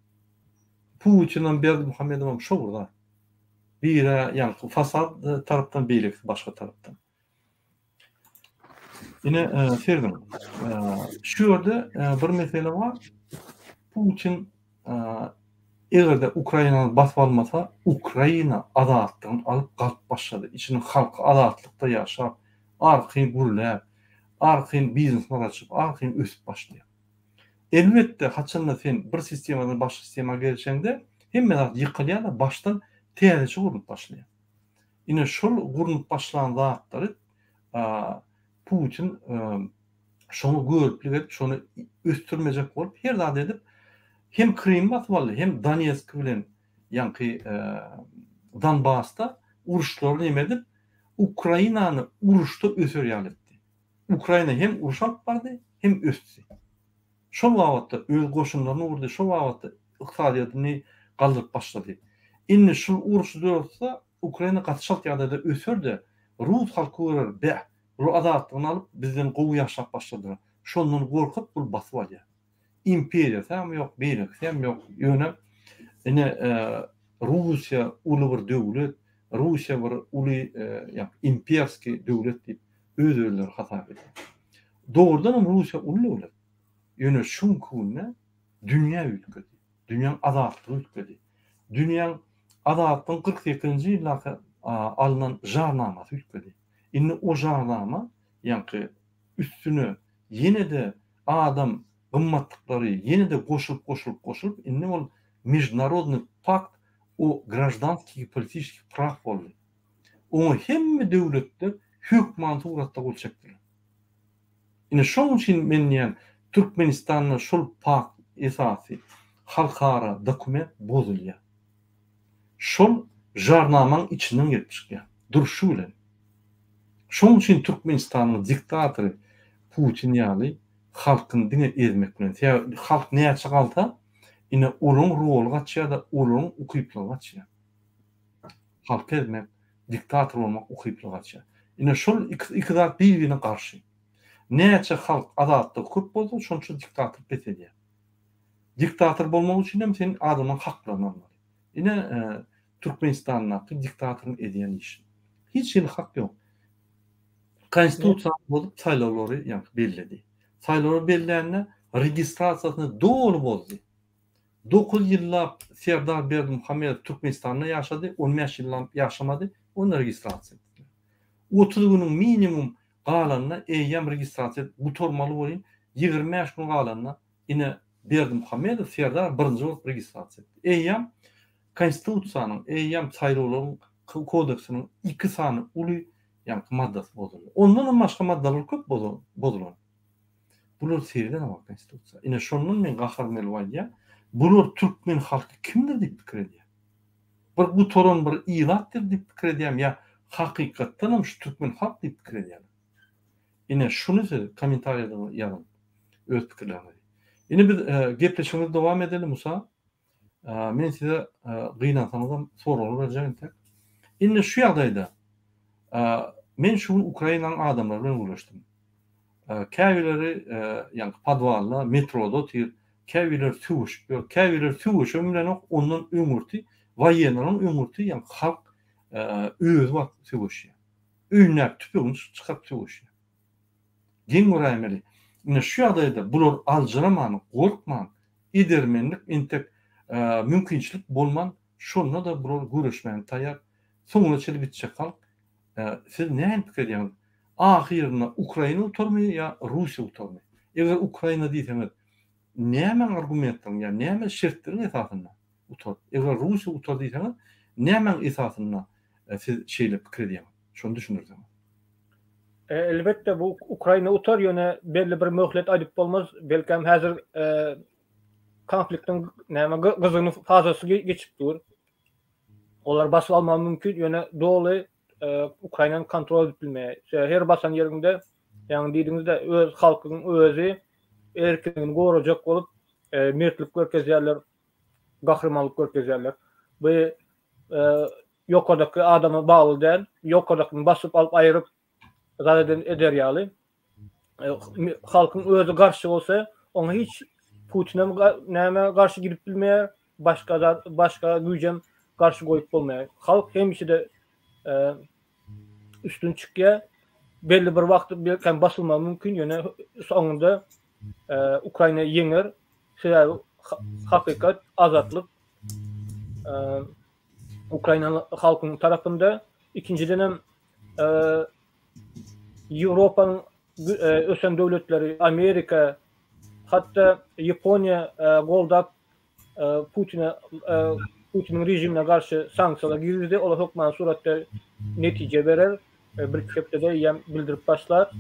Putinam, Berdimuhamedowam şo bir zat. Biri ýaňky fasad tarapdan, beýlekisi başga tarapdan. Ine, serediň. Şu ýerde bir mesele bar. Putin eger-de Ukrainany basyp almasa, Ukraina azatlygyny alyp galyp başlady. Içiniň halky azatlykda ýaşap, arkaýyn gürläp, arkaýyn biznesler açyp, arkaýyn ösüp başlaýar. Elbetde, haçanda sen bir sistemadan başga sistema geçeňde, hemme zat ýykylýar-da, başdan täzeçe gurlup başlaýar. Ine şol gurnup başlan zatlary Putin şoňa göriplik edip, şony ösdürmejek bolup her zat edip hem Krymy basyp aldy, hem Donetsk bilen ýaňky Donbasda uruşlary neme edip, Ukrainany uruşda öser ýaly etdi. Ukraina hem uruş alyp bardy, hem ösdi. Şol babatda öz goşunlaryny gurdy, şol babatda ykdysadyýetini galdyryp başlady. Indi şul urşy döretse, Ukraina gaty çalt ýagdaýda öser-de, rus halky görer, beh, bular azatlygyny alyp, bizden gowy ýaşap başladylar. Şondan gorkup, bul basyp alýar. Imperiýasy hem ýok, beýlekisi hem ýok. Ýöne ine Russiýa uly bir döwlet, Russiýa bir uly ýa imperskiý döwlet diýip öz-özleri hasap edýär. Dogrudan hem Russiýa uly döwlet. Ýöne şu günki günde dünýä üýtgedi. Dünýäň azatlygy üýtgedi. Dünýäň azatlygyň 48-nji ýyldaky alnan jarnamasy üýtgedi. Indi o jarnama ýaňky üstüne ýene-de adam gymmatlyklary ýene-de goşulyp goşulyp goşulyp indi ol meždunarodnyý pakt o graždanskih i politiçeskih praw boldy. Oňa hemme döwletler hökman suratda gol çekdiler. Ine şoň üçin men diýýän Türkmenistanda şol pakt esasy halkara dokument bozulýar. Şol jarnamaň içinden gelip çykýar. Durşy bilen. Şoň üçin Türkmenistanyň diktatory Putin ýaly halkyny diňe ezmek bilen. Sebäbi halk näçe galsa, ine olaryň roly gaçýar-da, olaryň ukyplygy gaçýar. Halky ezmek, diktator bolmak ukyplygy gaçýar. Ine şol iki zat bir-birine garşy. Näçe halk azatlygy köp bolsa, şonça diktator peselýär. Diktator bolmak üçin hem sen adamlaryň haklaryny almaly. Ine Türkmenistandaky diktatoryň edýän işi. Hiç hili hak ýok. Konstitusiýany bozup saýlawlary ýaňky belledi. Saýlawlary bellände registrasiýasyny doly bozdy. 9 ýyllap Serdar Berdimuhamedow Türkmenistanda ýaşady, 15 ýyllap ýaşamady, ony registrasiýa etdiler. 30 günüň minimum galanda eýýäm registrasiýa gutarmaly welin 25 gün galanda Ine, Berdimuhamedow Serdar birinji bolup registrasiýa etdi. Eýýäm Konstitusiýanyň, eýýäm saýlawlaryň kodeksiniň iki sany uly ýaňky maddasy bozuldy. Ondanam başga maddalar köp bozulan. Bular seredenok Konstitusiýa. Ine, şondan men gaharym gelip aýdýan, bular türkmen halky kimdir diýip pikir edýär. Bir gutaran bir ilatdyr diýip pikir edýärmi ýa hakykatdanam şu türkmen halk diýip pikir edýärler. Ine şuny siz kommentariýada ýazyň öz pikirleriňizi. Ine biz gepleşigimizi dowam edeli Musa. Men size gynansaňyzam soraglar berjek entek. Indi şu ýagdaýda men şu gün Ukrainanyň adamlary bilen gürleşdim. Käbirleri ýaňky podwalda, metroda otyr, käbirleri söweşip ýör, käbirleri söweşem bilenok, ondan öňürti waýenalaryň öňürti ýaňky halk özi baryp söweşýär. Öýündäki tüpeňini çykaryp söweşýär. Geň göräýmeli. Ine şu ýagdaýda bular aljyraman, gorkman, edermenlik entek mümkinçilik bolman, şonda-da bular göreşmäne taýýar. Soňuna çenli gitjek halk. Siz nähili pikir edýäňiz? Ahyrynda Ukraina utarmy ýa Russiýa utarmy? Eger Ukraina diýseňiz, nämäň argumentleriň ýa näme şertleriň esasynda? Utar. Eger Russiýa utar diýseňiz, nämäň esasynda siz şeýle pikir edýäňiz? Şony düşündirseňiz. Elbetde bu Ukraina utar, ýöne belli bir möhlet aýdyp bolmaz. Belkäm häzir konfliktiň näme gyzgyn fazasy geçip dur. Olar basyp almagy mümkin, ýöne doly Ukrainany kontrol edip bilmeýär. Her basan ýerinde, ýagny diýdiňiz-de, öz halkyň özi erkinligini gorajak bolup mertlik görkezýärler. gahrymanlyk görkezýärler. Bu ýokardaky adama bagly däl, ýokardakyny basyp alyp aýyryp zat eden eder ýaly. Halkyň özi garşy bolsa, oňa hiç Putinem näme garşy gidip bilmeýär, başga zat, başga güýjem garşy goýup bolmaýar. Halk hemişe-de üstün çykýar. Belli bir wagt belki basylmagy mümkin, ýöne soňunda Ukraina ýeňer. Sebäbi hakykat, azatlyk Ukraina halkynyň tarapynda. Ikinjiden hem Ýewropanyň ösen döwletleri, Amerika, hatda Ýaponiýa goldap Putine Putiniň režimine garşy sanksiýalar girizdi. Olar hökmany suratda netije berer. Bir-iki hepdede eýýäm bildirip başlar.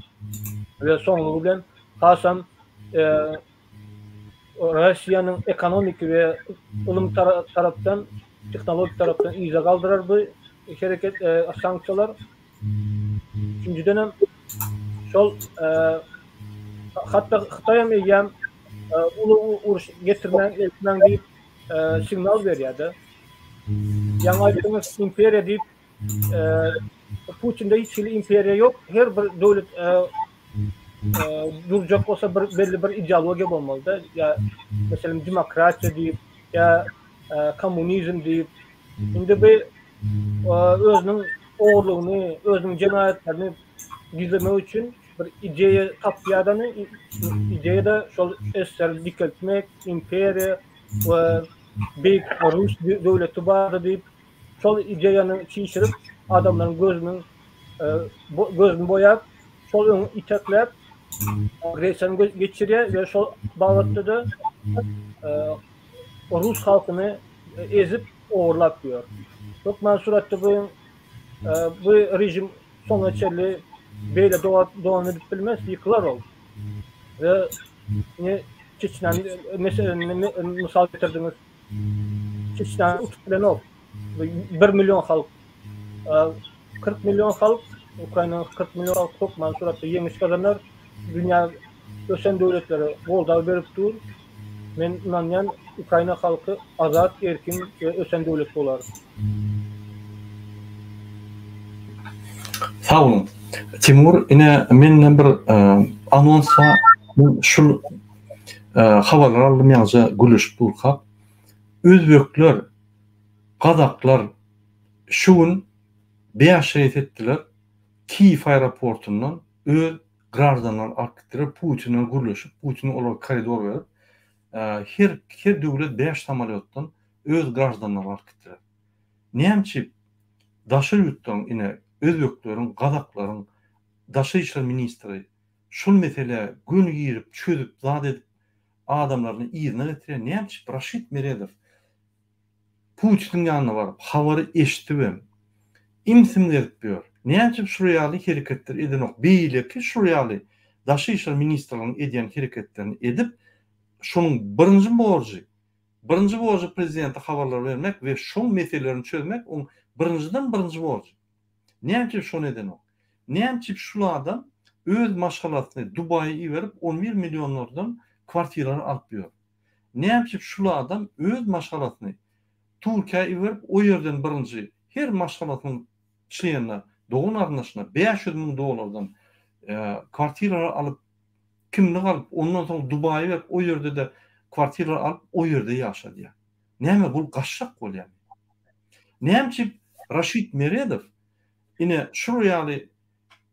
We soňlugy bilen hasam Russiýanyň ekonomiki we ylym tarapdan, tehnologik tarapdan yza galdyrar bu hereket sanksiýalar. Üçünjidenem şol hatda Hytaýam eýýäm uly uruş getirmäň, eltmäň diýip signal berýär-de. Ýaňy aýtdyňyz imperiýa diýip, Putinde hiç hili imperiýa ýok. Her bir döwlet durjak bolsa bir belli bir ideologiýa bolmaly-da. Ýa meselem demokratiýa diýip, ýa kommunizm diýip. Indi bu özüniň ogurlygyny, özüniň jenaýatlaryny gizlemek üçin bir ideýa tapýar-da, ideýa-da şol SSR-i dikeltmek, imperiýa we beýik rus döwleti bardy diýip, şol ideýany çişirip, adamlaryň gözüniň gözüni boýap, şol öňe itekläp, agressiýany geçirýär we şol babatda-da rus halkyny ezip, ogurlap ýör. Hökman suratda bu bu režim soňuna çenli beýle dowam edip bilmez, ýykylar ol. We ine Çeçnäni meseleni mysal getirdiňiz. Çeçnäni utup bilenok. 1 million halk 40 million halk Ukrainanyň 40 million halky hökman suratda ýeňiş gazanar. Dünýä ösen döwletlere goldaw berip dur. Men ynanýan Ukraina halky azat, erkin we ösen döwlet bolar. Sag boluň. Timur ine menden bir anons bar. Men şul habarlar aldym ýaňyja gürleşip durkak. Özbekler, gazaklar şu gün 5 reýs etdiler. Kiýew aeroportundan öz graždanlaryny alyp gitdiler. Putin bilen gürleşip, Putin olara koridor berip, her her döwlet 5 samolýotdan öz graždanlaryny alyp gitdiler. Näme üçin daşary ýurtlaryň ine özbekleriň, gazaklaryň daşary işler ministri şul meselä göni girip, çözüp, zat edip adamlaryny yzyna getirýär. Näme üçin Raşid Meredow Putiniň ýanyna baryp, habary eşidibem, im-sim gezip ýör. Näme üçin şular ýaly hereketler edenok? Beýleki şular ýaly daşary işler ministrliginiň edýän hereketlerini edip, şonuň birinji borjy, birinji borjy prezidente habarlar bermek we şoň meselelerini çözmek oň birinjiden birinji borjy. Näme üçin şony edenok? Näme üçin şul adam öz maşgalasyny Dubaýa iberip 11 millionlardan kwartiralar alyp ýör? Näme üçin şul adam öz maşgalasyny Türkiýä iberip o ýerden birinji her maşgalasynyň çlenine dogan garyndaşyna 500 müň dollardan kwartiralar alyp kimlik alyp ondan soň Dubaýa berip o ýerde-de kwartiralar alyp o ýerde ýaşadýar. Näme bul gaçjak bolýarmy? Näme üçin Raşid Meredow ine şul ýaly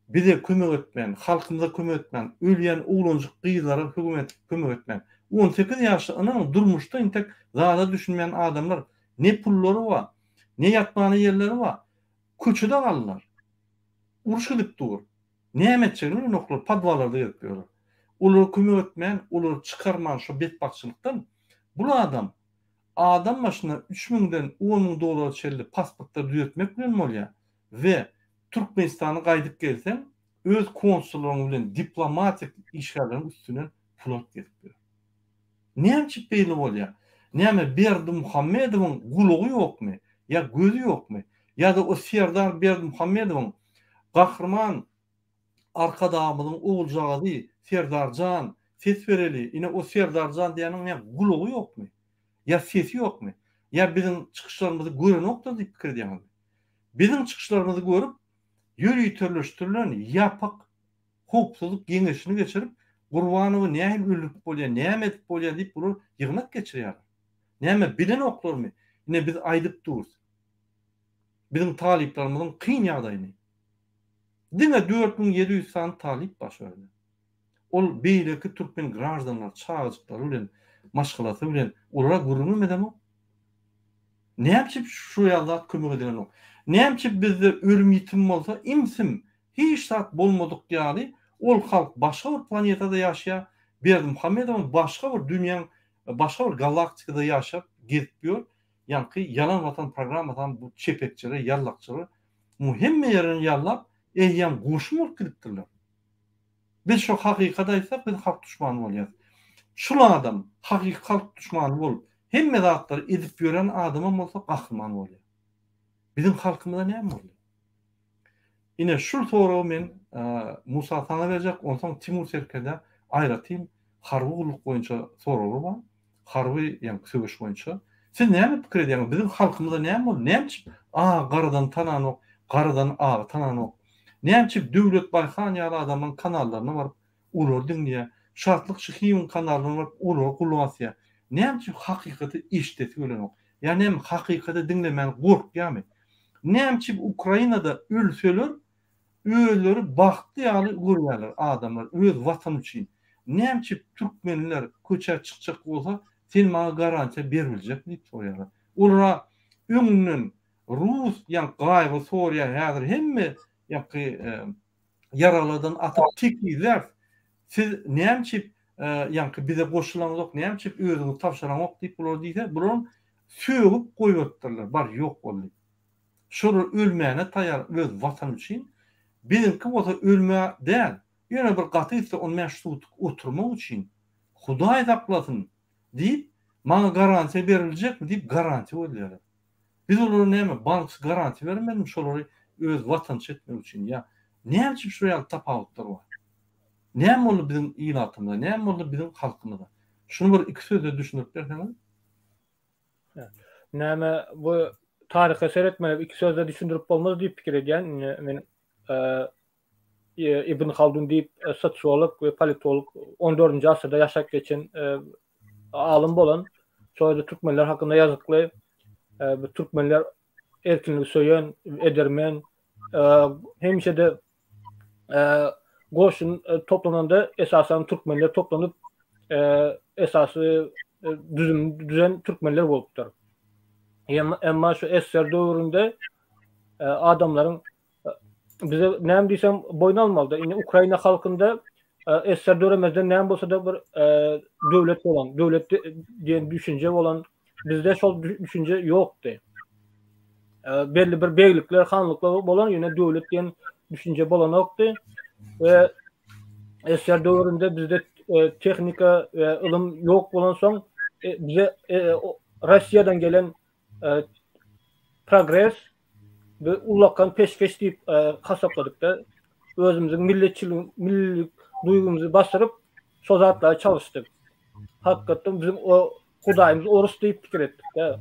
bize kömek etmän, halkymyza kömek etmän, ölýän oglanjyk gyzlara kömek etmän, 18 ýaşly ynanyň durmuşda intek zada düşünmeýän adamlar ne pullary bar, ne ýatmana ýerleri bar, köçede galdylar. Uruş gidip dur. Näme etjegini bilenoklar, podwallarda gezip ýörler. Olara kömek etmän, olary çykarman şo betbagtçylykdan, bul adam adam başyna üç müňden on müň dollara çenli pasportlar düzetmek bilen bolýar we Türkmenistana gaýdyp gelseň öz konsullaryň bilen diplomatik işgärleriň üstünden pul alyp gezip ýör. Näme üçin beýle bolýar? Näme Berdimuhamedowyň gulagy ýokmy? Ýa gözi ýokmy? Ýa-da o Serdar Berdimuhamedowyň Gahryman Arkadagymyzyň oguljagazy Serdarjan ses bereli, ine o Serdarjan diýýäniň näme gulagy ýokmy? Ýa sesi ýokmy? Ýa biziň çykyşlarymyzy görenokdyr diýip pikir edýäňizmi? Biziň çykyşlarymyzy görüp, ýöriteleşdirilen ýapyk howpsuzlyk geňeşini geçirip, Gurbanowy nähili öldürip bolýar, näme edip bolýar diýip bular ýygnak geçirýärler. Näme bilenoklarmy? Ine biz aýdyp durus. Biziň talyplarymyzyň kyn ýagdaýyny. Diňe 4700 sany talyp bar şu ýerde. Ol beýleki türkmen graždanlary, çagajyklary bilen, maşgalasy bilen olara gürrüňem edemok. Näme üçin şu ýaly zat kömek edilenok? Näme üçin bizde ölüm-ýitim bolsa im-sim, hiç zat bolmadyk ýaly ol halk başga bir planetada ýaşaýar, Berdimuhamedowam başga bir dünýäň, başga bir galaktikada ýaşap gezip ýör. Ýaňky ýalan watan programmasam bu çepekçiler, ýallakçylar muň hemme ýerini ýallap eýýäm goşun bolup gidipdirler. Biz şo hakykaty aýtsak biz halk duşmany bolýas. Şul adam hakyky halk duşmany bolup hemme zatlary edip ýören adamam bolsa gahryman bolýar. Biziň halkymyza näme boldy? Ine şul soragy men Musa saňa berjek, onsoň Timur serkerdä aýratyn harby gulluk boýunça soraglar bar. Harby ýaňky söweş boýunça. Siz näme pikir edýäňiz, biziň halkymyza näme boldy? Näme üçin agy garadan tananok, garadan agy tananok? Näme üçin Döwlet Baýhan ýaly adamlaryň kanallaryna baryp, olary diňleýär? Şatlyk Şyhyýewiň kanalyna baryp, olara gulak asýar? Näme üçin hakykaty eşidesi gelenok? Ýa näme hakykaty diňlemäge gorkýarmy? Näme üçin Ukrainada ölseler özleri bagtly ýaly görýärler adamlar öz watany üçin. Näme üçin türkmenler köçä çykjak bolsa sen maňa garantiýa berbiljekmi diýip soraýarlar. Olara öňünden rus ýa gaýyby sorýar häzir hemme ýaňky ýaraglardan atyp tekizläris. Siz näme üçin ýaňky bize goşulaňyzok näme üçin özüňizi tabşyraňok diýip bular diýse bularam sögüp goýberipdirler bar ýok bol diýip. Şolar ölmäne taýar öz watany üçin, biziňki bolsa ölmä däl, ýöne bir gaty gitse on bäş sutuk oturmak üçin, Hudaý saklasyn diýip, maňa garantiýa beriljekmi diýip garantiýa gözleýärler. Biz olara näme bank garantiýa bermelimi şolary öz watançy etmek üçin ýa näme üçin şular ýaly tapawutlar bar? Näme boldy biziň ilatymyza, näme boldy biziň halkymyza? Şuny bir iki sözde düşündirip berseňiz. Näme bu taryha seretmeli iki sözde düşündirip bolmaz diýip pikir edýän. Indi men Ibn Haldun diýip sosiolog we politolog 14-nji asyrda ýaşap geçen alym bolan. Şol ýerde türkmenler hakynda ýazykly. Bu türkmenler erkinligi söýen, edermen, hemişe-de goşun toplananda esasan türkmenler toplanyp esasy düzüm düzen türkmenler bolupdyr. Emma şu SSR döwründe adamlaryň bize näme diýsem boýun almalyda. Indi Ukraina halkynda SSR döremezden näme bolsa-da bir döwlet bolan, döwlet diýen düşünje bolan bizde şol düşünje ýokdy. Belli bir beglikler, hanlyklar bolan, ýöne döwlet diýen düşünje bolanokdy. We SSR döwründe bizde tehnika we ylym ýok bolansoň, bize Russiýadan gelen progres we ullakan peşgeş diýip hasapladykda özümiziň milletçilik, millilik duýgymyzy basyryp, şo zatlara çalyşdyk. Hakykatdan biziň o Hudaýymyz orus diýip pikir etdik-de.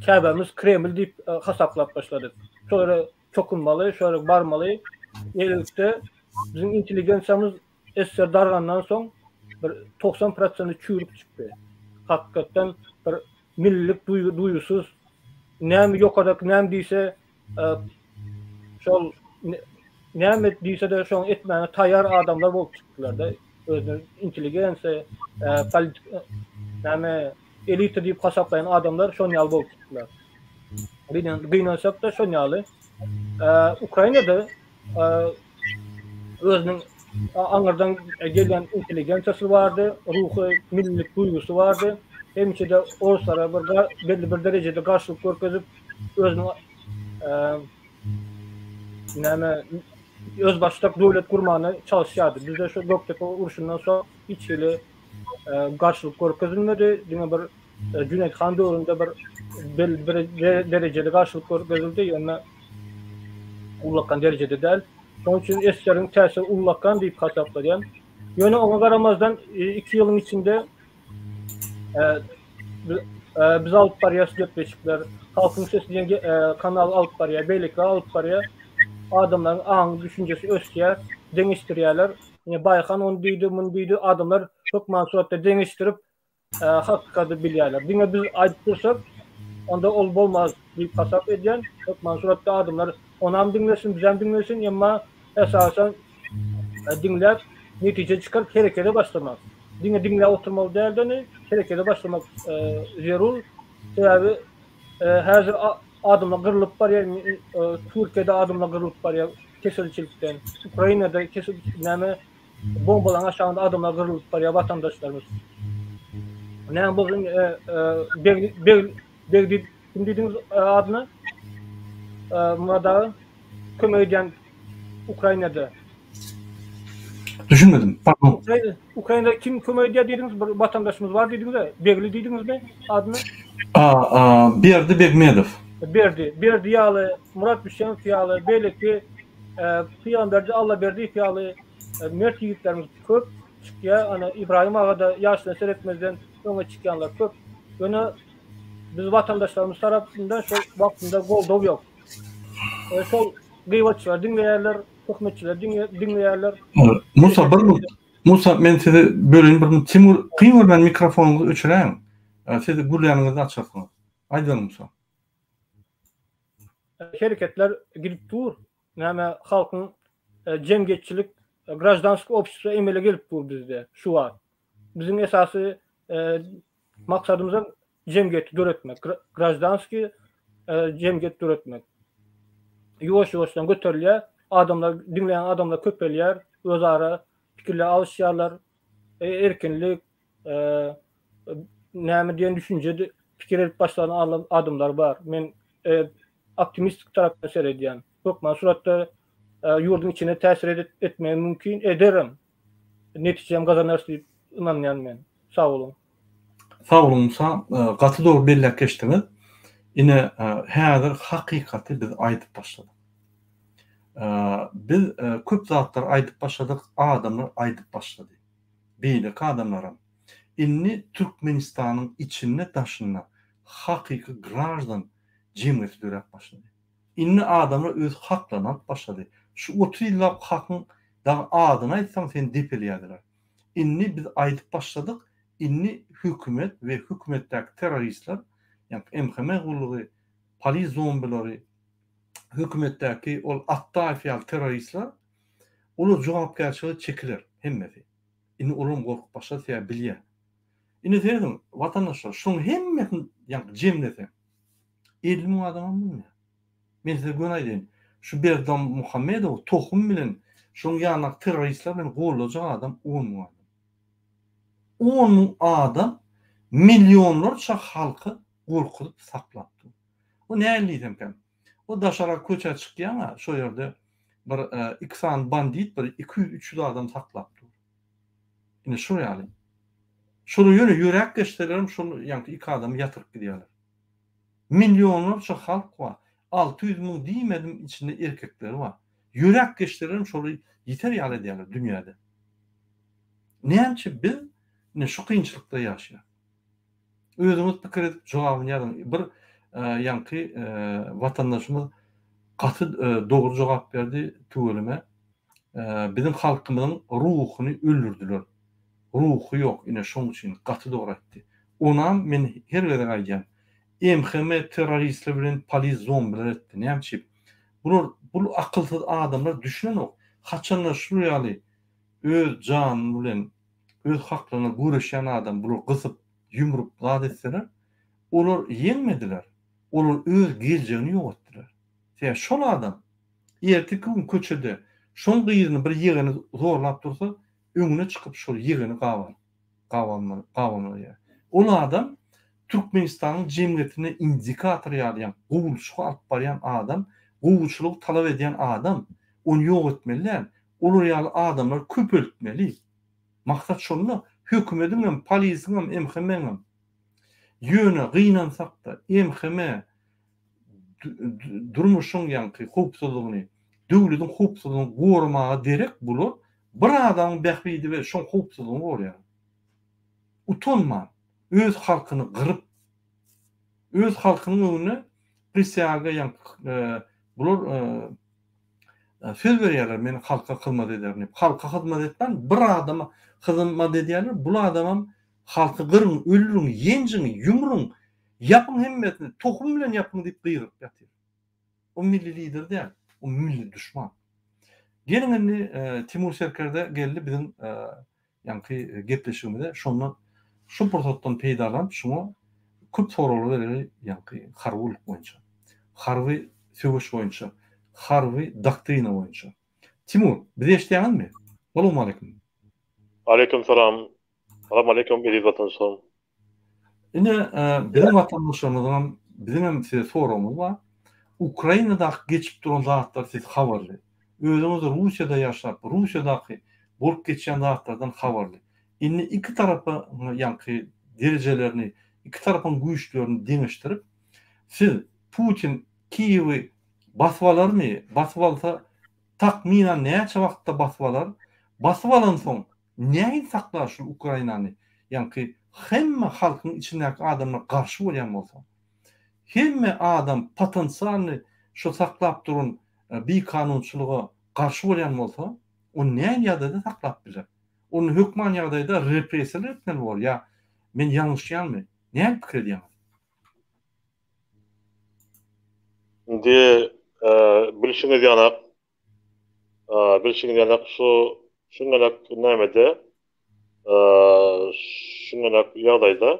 Käbämiz Kreml diýip hasaplap başladyk. Şo ýere çokunmaly, şo ýere barmaly. Şeýlelikde biziň intelligensiýamyz SSR dargandan soň bir 90 prosenti çüýrük çykdy. Hakykatdan bir millilik duýgusyz, näme ýokardaky näme diýse şol näme diýse-de şoň etmäne taýýar adamlar bolup çykdylar-da. Özüni intelligensiýa, politik näme elita diýip hasaplaýan adamlar şon ýaly bolup çykdylar. Gynansak-da şon ýaly. Ukrainada özüniň aňyrdan gelýän intelligensiýasy bardy, ruhy millilik duýgusy bardy. Hemişe-de orslara bir belli bir derejede garşylyk görkezip, özüniň näme özbaşdak döwlet gurmana çalyşýardy. Bizde şu Gökdepe urşundan soň hiç hili garşylyk görkezilmedi. Diňe bir Jüneýt han döwründe bir belli bir derejede garşylyk görkezildi, ýöne ullakan derejede däl. Şonuň üçin SSR-iň täsiri ullakan diýip hasaplanýar. Ýöne oňa garamazdan iki ýylyň içinde biz alyp barýas gepleşikler, Halkyň sesi diýen kanal alyp barýar, beýlekiler alyp barýar. Adamlaryň aňy, düşünjesi ösýär, deňeşdirýärler. Ine Baýhan ony diýdi, muny diýdi, adamlar hökman suratda deňeşdirip hakykaty bilýärler. Diňe biz aýdyp dursak, onda ol bolmaz diýip hasap edýän. Hökman suratda adamlar onam diňlesin, bizem diňlesin, emma esasan diňläp, netije çykaryp herekete başlamak. Diňe diňläp oturmaly däl-de, herekete başlamak zerur. Sebäbi häzir adamlar gyrlyp barýar, Türkiýede adamlar gyrlyp barýar keselçilikden, Ukrainada kesel näme Bombalaryň aşagynda adamlar gyrlyp barýar watandaşlarymyz. Näme bolsun beg beg beg diýip kim diýdiňiz adyna? Murat aga kömek edýän Ukrainada. Düşünmedim. Pardon. Ukrainada kim kömek edýär diýdiňiz? Bir watandaşymyz bar diýdiňiz-ä. Begli diýdiňizmi adyny? A, a, Berdi Begmedow. Berdi. Berdi ýaly, Murat Düşenow ýaly, beýleki. Pygamberdi Allaberdiýew ýaly mert ýigitlerimiz köp çykýar. Ana Ibrahim aga-da ýaşyna seretmezden öňe çykýanlar köp. Ýöne biz watandaşlarymyz tarapyndan şol wagtynda goldaw ýok. Şol gybatçylar diňleýärler, töhmetçiler diňleýärler. Musa bir minut. Musa men sizi böleýin bir minut. Timur kyn görmän mikrofonyňyzy öçüräýiň. Siz gürläniňizde açarsyňyz. Aýdyň Musa. Hereketler gidip dur. Näme halkyň jemgyýetçilik graždanskiý obşestwo emele gelip dur bizde şu wagt. Biziň esasy maksadymyzam jemgyýeti döretmek, graždanskiý jemgyýet döretmek. Ýuwaş-ýuwaşdan göterilýär, adamlar, diňleýän adamlar köpelýär, özara pikirler alyşýarlar, erkinlik, näme diýen düşünje pikir edip başlan adamlar bar. Men optimistik tarapdan seredýän. Hökman suratda ýurduň içine täsir etmegi mümkin, ederem. Netijem gazanarys diýip ynanýan men. Sag boluň. Sag boluň Musa, gaty dogry belläp geçdiňiz. Ine, häzir hakykaty biz aýdyp başladyk. Biz köp zatlary aýdyp başladyk, adamlar aýdyp başlady. Beýleki adamlaram. Indi Türkmenistanyň içinde daşynda hakyky graždan jemgyýeti döräp başlady. Indi adamlar öz haklaryny alyp başlady. Şu 30 ýyllap hakyň dagy adyny aýtsaň seni depeleýärdiler. Indi biz aýdyp başladyk, indi hökümet we hökümetdäki terroristler, ýagny MHM gullugy, polis zombilary, hökümetdäki ol Atdaýew ýaly terroristler, olar jogapkärçilige çekiler hemmesi. Indi olaram gorkup başlady, sebäbi bilýär. Indi serediň, watandaşlar, şuň hemmesini ýagny jemleseň, 50 müň adamam bolmaýar. Men size göni aýdaýyn, şu Berdimuhamedowy tohum bilen, şonuň ýanyndaky terroristler bilen gollajak adam on müň adam. On müň adam millionlarça halky gorkuzyp saklap dur. O nähili diýsemkäm, o daşara köçä çykýaň-a, şo ýerde bir iki sany bandit bir 200-300 adam saklap dur. Ine şol ýaly. Şolar ýöne ýöräp geçselerem şol ýaňky iki adamy ýatyryp gidýärler. Millionlarça halk bar. 600 müň diýmedim içinde erkekleri bar. Ýöräp geçselerem şoly ýiter ýaly edýärler dünýäde. Näme üçin biz ine şu kynçylykda ýaşaýarys? Özüňiz pikir edip jogabyny ýazyň. Bir ýaňky watandaşymyz gaty dogry jogap berdi tüweleme. Biziň halkymyzyň ruhuny öldürdiler. Ruhy ýok ine şoň üçin gaty dogry aýtdy. Onam men her gezek aýdýan. MHM terroristler bilen polis zombiler etdi. Näme üçin? Bular bul akylsyz adamlar düşünenok. Haçanda şul ýaly öz janyny bilen öz haklaryna göreşýän adam bular gysyp ýumrup zat etseler olar ýeňmediler. Olar öz geljegini ýok etdiler. Sebäbi şol adam erteki gün köçede şoň gyzyny bir ýegeni zorlap dursa öňüne çykyp şol ýegeni gabar gabalmaly gabalmaly. Ol adam Türkmenistanyň jemgyýetinde indikator ýaly ýa gowulyşygy alyp barýan adam, gowuçylygy talap edýän adam, ony ýok etmeli däl. Olar ýaly adamlary köpeltmeli. Maksat şonda, hökümediňem, polisiňem, MHM-ňem. Ýöne gynansak-da, MHM durmuşyň ýaňky howpsuzlygyny, döwlediň howpsuzlygyny goramaga derek bular bir adamyň bähbidi we şoň howpsuzlygyny goraýar. Utanman, öz halkyny gyryp, öz halkynyň öňünde prisýaga ýaňky bular söz berýärler, men halka hyzmat ederin diýip. Halka hyzmat etmän, bir adama hyzmat edýärler, bul adamam halky gyryň, öldüriň, ýenjiň, ýumruň, ýapyň hemmesini, tohum bilen ýapyň diýip gygyryp ýatyr. O milli lider däl, o milli duşman. Geliň indi Timur serkerde geldi biziň ýaňky gepleşigimize şondan şu pursatdan peýdalanyp şuňa köp soraglar bereli ýaňky harby gulluk boýunça, harby söweş boýunça, harby doktrina boýunça. Timur, bizi eşidýäňizmi? Salowmaleýkim. Aleýkum salam. Salam aleýkum eziz watandaşlarym. Ine, biziň watandaşlarymyzyňam, biziňem size soragymyz bar. Ukrainadaky geçip duran zatlar siz habarly. Özüňiz Russiýada ýaşap, Russiýadaky bolup geçýän zatlardan habarly. Indi iki tarapa ýaňky derejelerini, iki tarapyň güýçlerini deňeşdirip, siz Putin Kiýewi basyp alarmy, basyp alsa. Takmynan näçe wagtda basyp alar? Basyp alansoň nähili saklar şul Ukrainany? Ýaňky hemme halkyň içindäki adamlar garşy bolýan bolsa. Hemme adam potensialny şo saklap duran bikanunçylyga garşy bolýan bolsa, ony nähili ýagdaýda saklap biler? Onda hökman ýagdaýda repressiýalar etmeli bor ýa men ýalňyşýanmy? Nähili pikir edýäňiz? Indi bilşiňiz ýanak, bilşiňiz ýanak şu şuňňalak nämede, şuňňalak ýagdaýda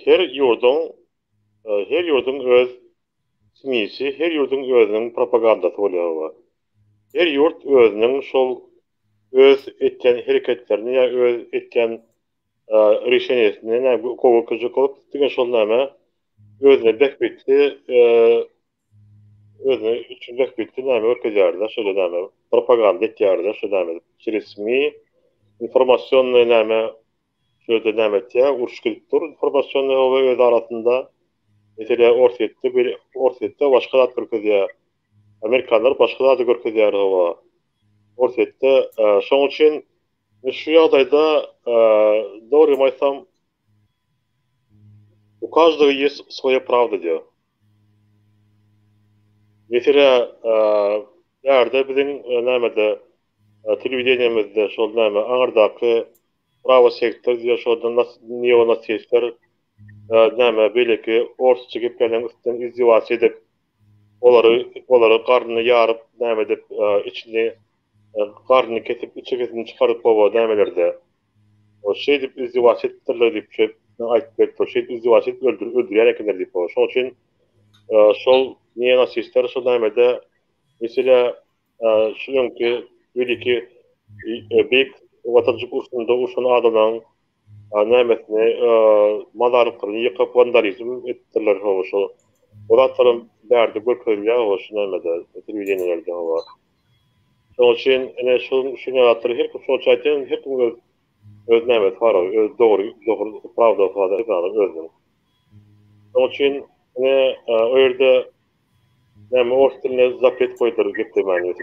her ýurduň her ýurduň öz SMI-si, her ýurduň özüniň propagandasy bolýar. Her ýurt özüniň şol öz etýän hereketlerini ýa öz etýän rişeniýesini näme gowy görkezjek bolup diňe şol näme özüne bähbitli özüne üçin bähbitli näme görkezýärler şeýle näme propaganda etýärler şu näme resmi informasionnyý näme şu ýerde näme etýär uruş gidip dur informasionnyý öz arasynda meselä orsýetde bir orsýetde başga zat görkezýär amerikanlar başga zady görkezýär hawa orsýetde şoň üçin Şu ýagdaýda dogrymy aýtsam u każdogo ýest svoýa prawda diýýär. Meselä bärde biziň nämede telewideniýemizde şol näme aňyrdaky prawo sektor diýýär şol neonasistler näme beýleki orsça gepleýänleriň üstünden izdiwasiýa edip olary olary garnyny ýaryp näme edip içini Garnyny kesip, içegesini çykaryp oba nämelerde. O şeýdip izdiwaç edipdirler diýip şeýdip aýdyp beripdir. Şeýdip izdiwaç edip öldür öldürýän ekenler diýip oba. Şoň üçin şol neonasistler şol nämede meselä şu öňki Weliki Beýik Watançylyk urşunda urşan adamlaryň nämesini mazarlyklaryny ýykyp wandalizm edipdirler oba şol. O zatlaram bärde görkezilýär oba şu nämede telewideniýelerde oba. Şonuň üçin ine şu şu zatlar her kim şonça aýtýan her kim öz öz nämesi bar öz dogry dogry prawdasy bar her adam özüniň. Şonuň üçin ine o ýerde näme ors diline zapret goýdular geplemäni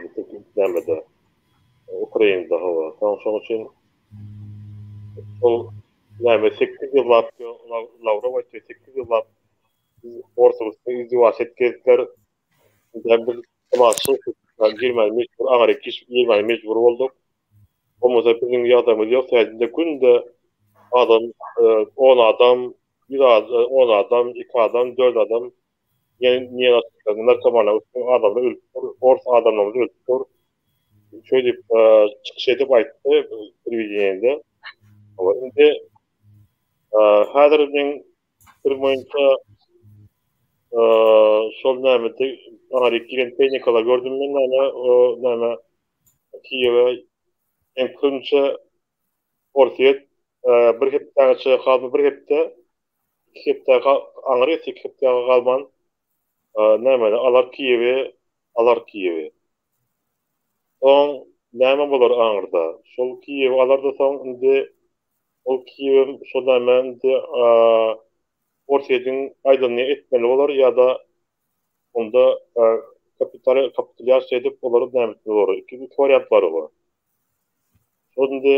nämede Ukrainada hawa. Soň şonuň üçin şol näme 8 ýyllap Lawrow aýtdy 8 ýyllap orsuň izdiwaç etkezdiler. Biz ylalaşyk girmäge mejbur, aňryk girmäge mejbur bolduk. Bolmasa biziň ýagdaýymyz ýok, sebäbi günde adam, on adam, ýüz adam, on adam, iki adam, dört adam narkomanlar adamlar ölüp dur, ors adamlarymyz ölüp dur. Şeýdip çykyş edip aýtdy telewideniýede. Indi häzir meň Pikirim boýunça şol nämede aňryk giren tehnikalar gördüm men näme o näme Kiýewe meň pikirimçe Orsýet bir hepdäçe galma bir hepde iki hepde aňry iki hepde galman nämeni alar Kiýewi alar Kiýewi. Soň näme bolar aňyrda? Şol Kiýewi alarda soň indi ol Kiýewem şol näme indi Orsýetiň aýdanyny etmeli bolar ýa-da onda kapitulýasiýa edip olary näme etmeli bolar? Iki wariant bar oba. Şol indi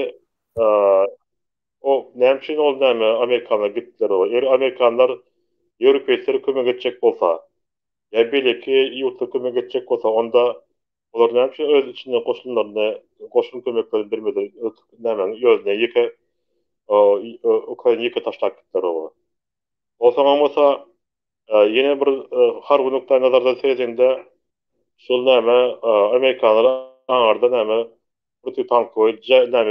o näme üçin ol näme amerikanlar gitdiler oba? Eger amerikanlar ýewropeýslere kömek etjek bolsa, ýa beýleki ýurtlar kömek etjek bolsa, onda olar näme üçin öz içinde goşunlaryny, goşun kömeklerini bermedi, näme özüne ýeke Ukraina ýeke taşlap gitdiler oba. Onsoňam bolsa ýene bir harby nukdaý nazardan seredeňde şol näme amerikanlar aňarda näme protiwtankowy näme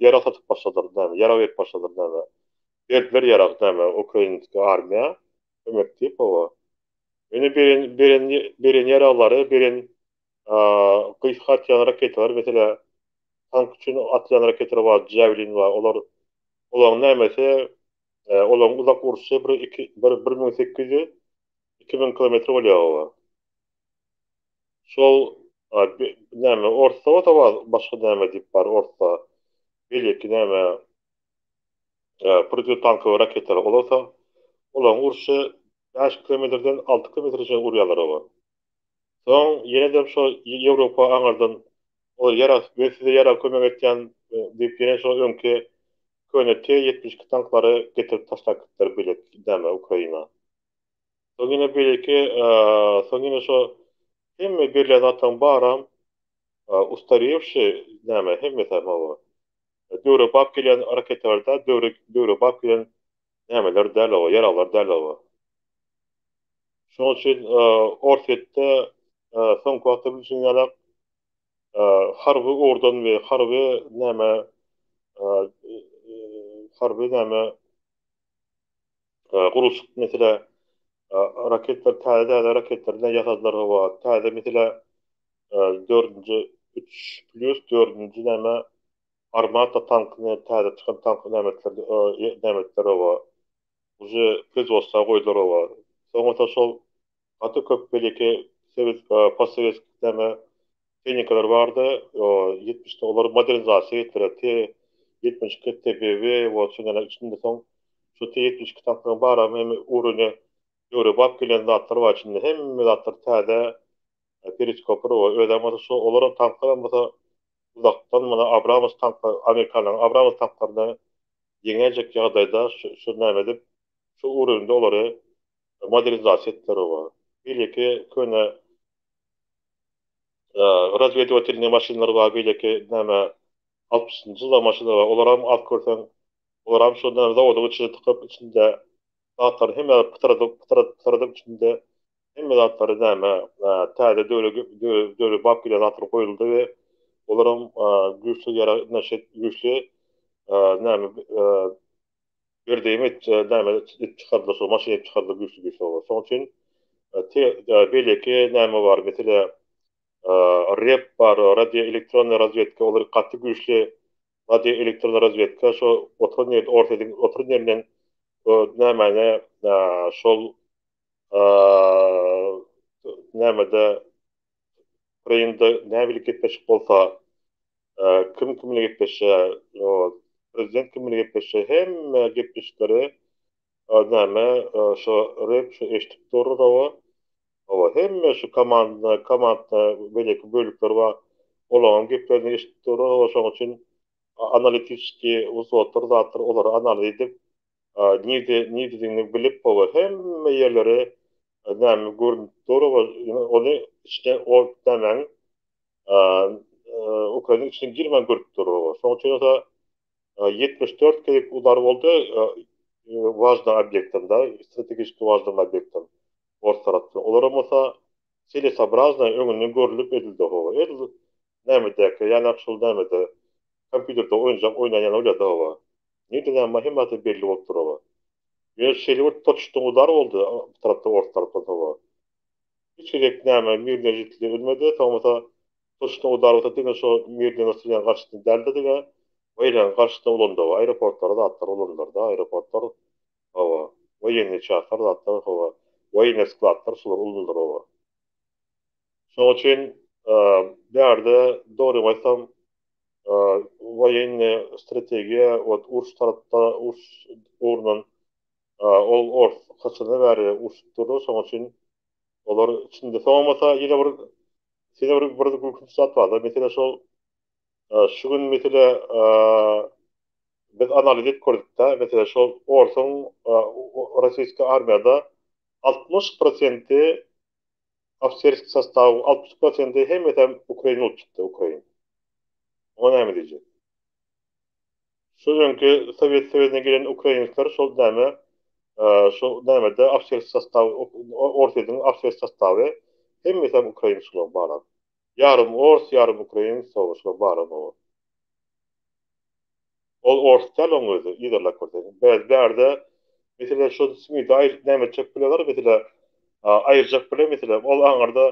ýarag satyp başladylar näme ýarag berip başladylar näme berdiler ýarag näme ukrainskiý armiýa kömek diýip oba. Ýöne beren beren beren ýaraglary, beren gysga atýan raketalar, meselä tank üçin atylýan raketalar bar, Javelin bar, olar olaryň nämesi, olaryň uzak urşy bir iki bir 1800 2000 kilometr bolýar oba. Şol näme orsda bolsa bar, başga näme diýip bar orsda. Beýleki näme protiwtankowy raketalar bolsa, olaryň urşy 5 kilometrden 6 kilometre çenli urýarlar oba. Soň ýene-de şo Ýewropa aňyrdan ol ýarag men size ýarag kömek etýän diýip ýene şo öňki köne T 72 tanklary getirip taşlap gitdiler beýleki näme Ukraina. Soň ýene beýleki soň ýene şo hemme berilýän zatlaryň baram ustarewşi näme hemmesem hawa. Döwrebap gelýän raketalar däl, döwrebap gelen nämeler däl hawa, ýaraglar däl hawa. Şonuň üçin Orsýetde soňky wagtda bilşiň ýaly harby ugurdan we harby näme harby näme gurluşyk mesele raketler täze täze raketler bilen ýasadylar hawa täze mesele dördünji üç plýus dördünji näme armata tankyny täze çykan tanky näme etdiler näme etdiler hawa Uje proizwodstwa goýdular oba. Soň bolsa şol gaty köp beýleki sowet postsowetskiý näme tehnikalar bardy. Ýetmişde olary modernizasiýa etdiler. T 72 TBW we şondan içinde soň şu T 72 tanklaryň baram hem ugruna döwrebap gelen zatlar bar içinde. Hemme zatlar täze periskoplar we özem bolsa şu olaram tanklaram bolsa uzakdan mana Abrams tanklar Amerikanlaryň Abrams tanklaryna ýeňäýjek ýagdaýda şu näme edip, şu ugrunda olary modernizasiýa etdiler oba. Beýleki köne razwedywatelnyý maşynlar bar, beýleki näme altmyşynjy ýyllar maşynlar bar, olaram alyp görseň, olaram şu näme zawodyň içine tykyp, içinde zatlaryny hemme zat pytradyp, pytradyp, pytradyp içinde hemme zatlary näme täze döwre döwrebap gelen zatlar goýuldy we olaram güýçli ýarag naşet güýçli näme berdeýim et näme edip çykardylar şol maşyn edip çykardylar güýçli güýçli olar. Şonuň üçin beýleki näme bar mesele rep bar radio elektronnyý razwedka olar gaty güýçli radio elektronnyý razwedka şo oturan ýerde Orsýetiň oturan ýerinden nämäne şol nämede Ukrainada nähili gepleşik bolsa, kim kim bilen gepleşýär, prezident kim bilen gepleşýär, hemme gepleşikleri näme şo rep şo eşidip dur hawa. Hawa, hemme şu komanda, komanda beýleki bölükler bar, olaryň geplerini eşidip dur hawa, şonuň üçin analitiçeskiý wzwodlar zatlar olary analiz edip Nirde nirdedigini bilip hawa hemme ýerleri näme görünip dur hawa ony içine o nämäň Ukraina içine girmän görüp dur hawa. Şonuň üçin bolsa 74 gezek udar boldy wažnyý obýektden da strategiski wažnyý obýektden ors tarapdan. Olaram bolsa celesobrazno öňünden görülip edildi hawa. Edil nämedäki ýanak şol nämede kompýuterde oýunjak oýnaýan ýaly bolýardy hawa. Nirde näme bar hemme zat belli bolup dur hawa. Ýöne şeýle bir toçny udar boldy bu tarapda ors tarapdan hawa. Hiç gezek näme mirne žitli ölmedi soň bolsa toçny udar bolsa diňe şo mirne nasileniň garşysyna däldi diňe woýenanyň garşysyna ulandy hawa aeroportlara zatlar ulandylarda aeroportlar hawa woýennyý çaslar zatlar hawa woýennyý skladlar şular ulandylar hawa. Şonuň üçin bärde dogrymy aýtsam woýennyý strategiýa ot uruş tarapda uruş ugrundan ol ors haçandan bäri urşup durlar şonuň üçin olar içinde soňam bolsa ýene bir ýene bir bir gülkünç zat barda mesele şol şu gün mesele biz analiz edip gördükde mesele şol orsuň rossiýski armiýada 60 prosenti Ofiserskiý sostawyň 60 prosenti hemmesem ukrain bolup çykdy, ukrain. Oňa näme diýjek? Şu öňki Sowet Soýuzyna gelen ukrainsler şol näme, şo nämede ofiserskiý sostaw, Orsýetiň ofiserskiý sostawy hemmesem ukrain şulaň baram. Ýarym ors, ýarym ukrain, sowa şulaň baram owa. Ol ors däl oň özi, yzarlap görseň. Bärde mesele şo smide aýryp näme etjek bolýarlar, mesele aýyrjak bolýar mesele. Ol aňyrda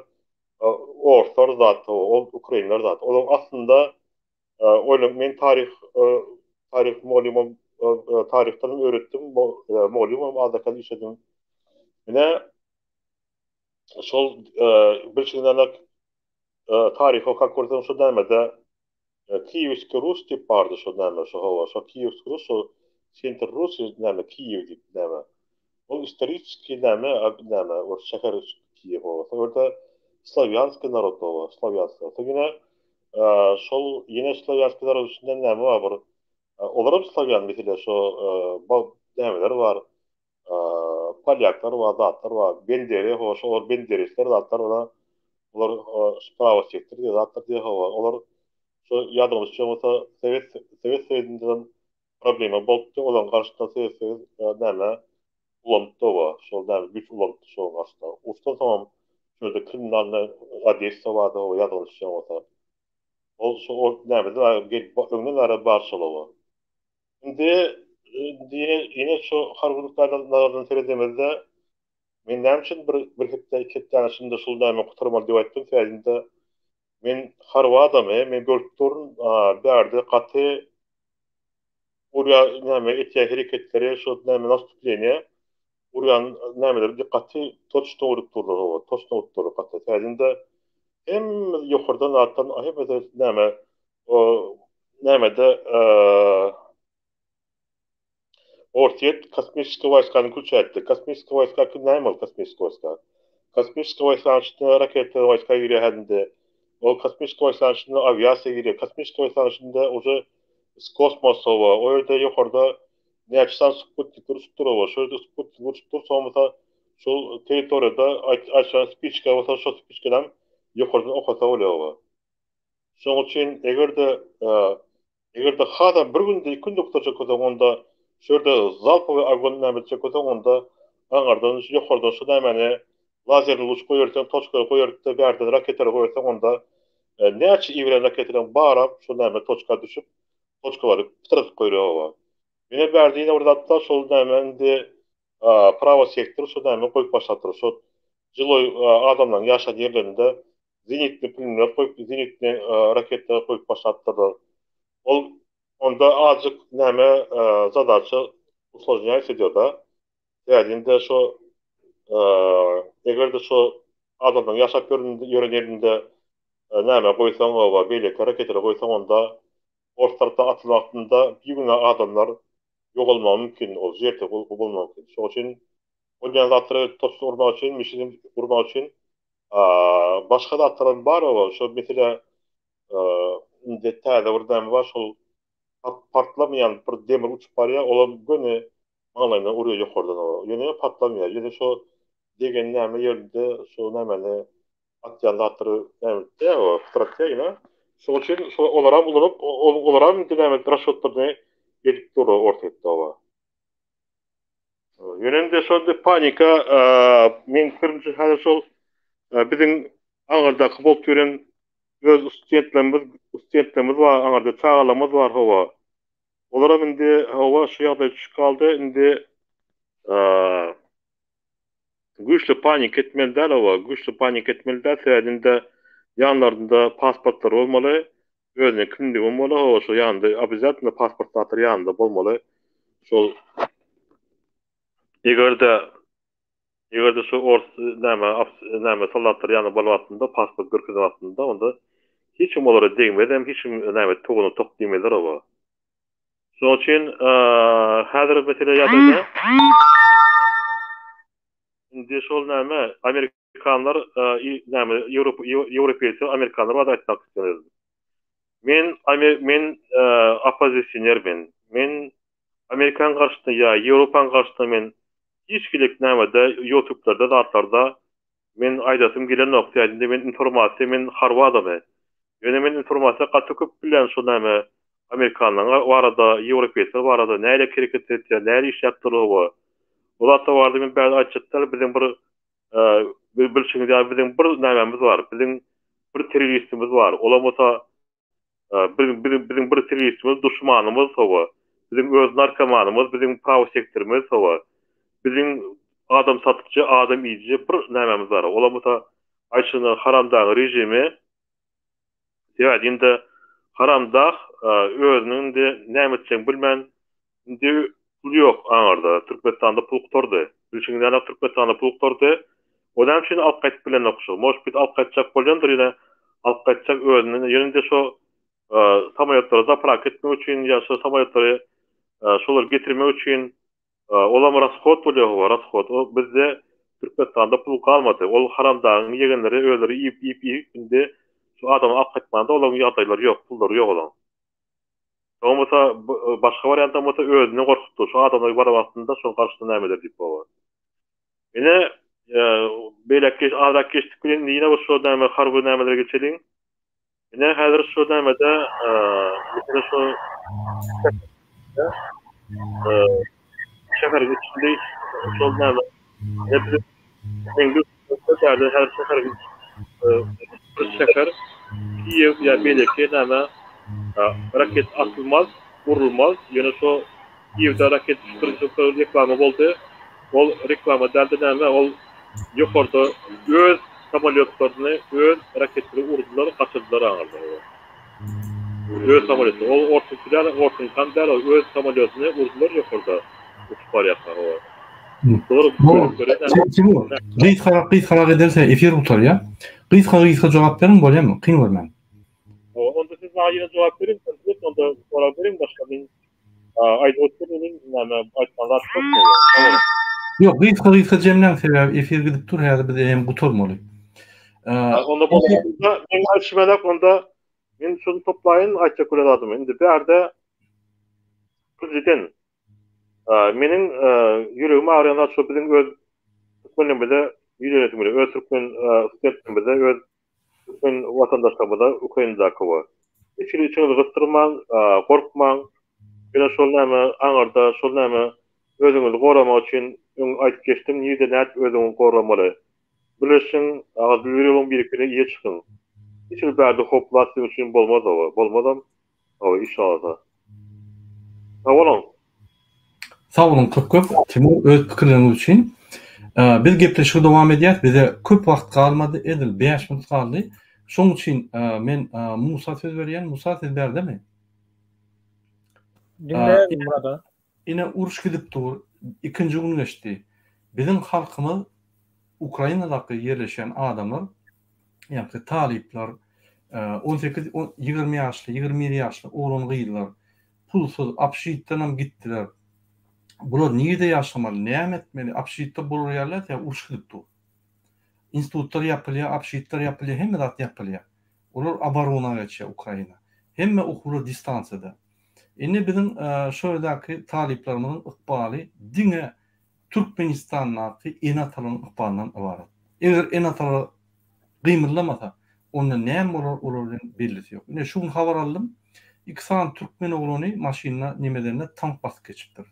orslar zat, ol ukrainler zat. Olaryň aslynda oýlan men taryh taryh mugallymym taryhdan hem öwretdim, mugallymam azda-kän işledim. Ine şol bilşiňiz ýaly taryhy okap görseň şo nämede Kiýewski Rus diýip bardy şo näme şo hawa şo Kiýewski Rus şo sentr Russiýa näme Kiýew diýip näme. Ol istoriçeskiý näme näme ol şäher Kiýew hawa. Şo ýerde Slawýanskiý narod hawa, slawýanskiý. Soň ýene şol ýene slawýanskiý narod içinde näme bar bir olaram slawýan mesele şo nämeler bar polýaklar bar zatlar bar benderi hawa şo olar benderistler zatlar olar olar prawo sektor diýen zatlar diýen hawa olar şo ýadyňyza düşýän bolsa sowet sowet soýuzyndan problema bolupdy olaryň garşysyna sowet soýuz näme ulanypdy oba şol näme güýç ulanypdy şoň garşysyna uruşdan soňam şu ýerde kriminalnyý Odessa bardy oba ýadyňyza düşýän bolsa ol şo ol nämeden gelip öňden bäri bar şol oba Indi indi ýene ýene şu harby nukdaýnazardan seredemizde men näme üçin bir bir hepde iki hepdäniň içinde şul näme gutarmaly diýip aýtdym sebäbi men harby adamy men görüp durun bärde gaty urýan näme etýän hereketleri şo näme nastupleniýe urýan nämeleri gaty toçno urup durlar hawa toçno urup durlar gaty sebäbi hemme ýokardan zatdan hemmesi näme O nämede Orsýet kosmiçeskiý wojskany güýç etdi. Kosmiçeskiý wojska kim näme ol kosmiçeskiý wojska? Kosmiçeskiý wojskanyň içinde raketa wojska girýär hälinde. Ol kosmiçeskiý wojskanyň içinde awiasiýa girýär. Kosmiçeskiý wojskanyň içinde uje s kosmos hawa. O ýerde ýokarda näçe sany sputnikler uçup dur hawa. Şo ýerde sputnik uçup dur, soň bolsa şol territoriýada aýtýan spiçka bolsa şo spiçkadan ýokardan okasa bolýar hawa. Şonuň üçin eger-de eger-de hasam bir günde, iki günde gutarjak bolsaň onda şu ýerde zalpowy ogon näme etjek bolsaň onda aňardan ýokardan şu nämäni lazerli luç goýberseň, toçkalary goýberip-de bärden raketalary goýberseň onda näçe iberen raketalaryň baram şol näme toçka düşüp toçkalary pytradyp goýberýär oba. Ýene bärde ýene bir zat bar şol näme indi prawo sektor şo näme goýup başlapdyr şo žiloý adamlaryň ýaşan ýerlerinde zenitli pulemýot goýup, zenitli raketa goýup başlapdyrlar. Ol onda azjyk näme zadaça usložnýaýsa diýýär-de. Sebäbi şo eger-de şo adamlaryň ýaşap ýören ýerinde näme goýsaň oba beýleki raketalary goýsaň onda ors tarapdan atylan wagtynda bigünä adamlar ýogalmagy mümkin, ol žertwa bolmagy mümkin. Şonuň üçin bolýan zatlary toçno urmak üçin, mişini urmak üçin başga zatlaram bar oba. Şo mesele indi täze bir näme bar, şol partlamaýan bir demir uçup barýar, olam göni maňlaýyndan urýar ýokardan oba. Ýöne partlamaýar. Ýöne şo degen näme ýerinde şo nämäni atýan zatlary näme etýär oba, pytratýar ýöne. Şonuň üçin şo olaram ulanyp, olaram indi näme rasçotlaryny edip durlar Orsýetde oba. Ýöne indi şonda panika meň pikirimçe häzir şol biziň aňyrdaky bolup ýören öz studentlerimiz studentlerimiz bar aňyrda çagalarymyz bar hawa. Olaram indi hawa şu ýagdaýa düşüp galdy indi Güýçli panika etmeli däl hawa, güýçli panika etmeli däl, sebäbi indi ýanlarynda pasportlary bolmaly, özüniň kimligi bolmaly, hawa şo ýanynda obýazatno pasport zatlary ýanynda bolmaly. Şol eger-de eger-de şu ors näme näme soldatlar ýanynda bolan wagtynda pasport görkezen wagtynda onda hiç kim olara degmezem, hiç kim näme toguna tok diýmezler hawa. Şonuň üçin häzir mesele ýagdaýda indi şol näme amerikanlar näme ýewropeýsler amerikanlar barada aýtmak isledim. Men men oppozisioner men. Men Amerikan garşysyna ýa Ýewropaň garşysyna men hiç hili nämede ýutublarda zatlarda Men aýdasym gelenok sebäbi men informasiýa men harby adamy. Ýöne men informasiýa gaty köp bilýän şo näme amerikanlaň barada ýewropeýsler barada nähili hereket etýär nähili işläp dur oba. O zatlar barada men bärde aýtjak däl biziň bir bilşiňiz ýaly biziň bir nämämiz bar biziň bir terroristimiz bar olam bolsa Biziň biziň biziň bir terroristimiz duşmanymyz hawa. Biziň öz narkomanymyz, biziň prawy sektorymyz hawa. Biziň adam satyjy, adam iýiji bir nämämiz bar. Olam bolsa aýtşyna haramdagyň režimi. Sebäbi indi haramdag özüniň indi näme etjegini bilmän Indi pul ýok aňyrda. Türkmenistanda pul gutardy. Bilşiňiz ýaly Türkmenistanda pul gutardy. O näme üçin alyp gaýdyp bilenok şo. Может быть alyp gaýtjak bolýandyr ýöne alyp gaýtjak özünden ýöne-de şo samolýotlary zapravka etmek üçin ýa şo samolýotlary şolary getirmek üçin olam rashod bolýar hawa rashod. O bizde. Türkmenistanda pul galmady. Ol haramdagyň ýegenleri özleri iýip iýip iýip indi şu adamy alyp gaýtmanda olaryň ýagdaýlary ýok, pullary ýok olaryň. Bolmasa başga wariantam bolsa özünden gorkupdyr. Şu adamlar baran wagtynda şol garşysyna näme eder diýip baba. Ine beýläk geç azrak geçdik bilen indi ýene bir şu näme harby nämelere geçeliň. Ine häzir şu nämede mesele şu şäheriň içinde şol näme her şäheriň bir şäher Kiýew ýa beýleki näme raket atylmaz, urulmaz. Ýöne şo Kiýewde raket düşüp reklama boldy. Ol reklama däldi näme ol ýokarda öz samolýotlaryny öz raketleri urdular gaçyrdylar aňyrda olar. Öz samolýoty ol orsuňky däl orsuňkam däl ol öz samolýotyny urdular ýokarda uçup barýarka olar. Timur, gysgarak gysgarak ederse efir gutarýar. Gysga gysga jogap beriň bolýamy? Kyn görmäň. Onda siz maňa ýene jogap beriň, onda sorag beriň başga men Aýdyp otur meniň näme aýtmaly zat köp bolýar. Ýok, gysga gysga jemläň sebäbi efir gidip dur häzir biz hem gutarmaly. Onda bolanda men aýtşym ýalak onda men şuny toplaýyn aýtjak bolan zadymy. Indi bärde prezident meniň ýüregim agyrýan zat şo biziň öz türkmenlerimize ýüzlenesim gelýär. Öz türkmen studentlerimize öz Türkmen watandaşlarymyza Ukrainadaky we hiç hili içiňizi gysdyrmaň, gorkmaň. Ýöne şol näme aňyrda, şol näme özüňizi goramak üçin öň aýdyp geçdim, nirde nädip özüňi goramaly. Birleşiň, agzybir boluň, birikmene eýe çykyň. Hiç hili bärde howp zat siziň üçin bolmaz oba, bolmazam. Hawa inşallah. Sag boluň. Sag boluň köp köp Timur öz pikirleriňiz üçin. Biz gepleşigi dowam edýäs. Bize köp wagt galmady, edil 5 minut galdy. Şoň üçin men Musa söz berýän. Musa siz bärdemi? Diňleýän Murada. Ine uruş gidip dur. Ikinji gün geçdi. Biziň halkymyz Ukrainadaky ýerleşýän adamlar ýaňky talyplar, 18, 20 ýaşly, 21 ýaşly oglan-gyzlar pulsuz obşitdenem gitdiler. Bular nirde ýaşamaly, näme etmeli? Obşitde bolar ýaly däl, sebäbi uruş gidip dur. Institutlar ýapylýar, obşitler ýapylýar, hemme zat ýapylýar. Olar oborona geçýär Ukraina. Hemme okuwlar distansiýada. Indi biziň şo ýerdäki talyplarymyzyň ykbaly diňe Türkmenistandaky ene-atalaryň ykbalyndan ybarat. Eger ene-atalar gymyldamasa, onda näme bolar olar bilen bellisi ýok. Ine şu gün habar aldym, iki sany türkmen oglany maşynda nemedende tank basyp geçipdir.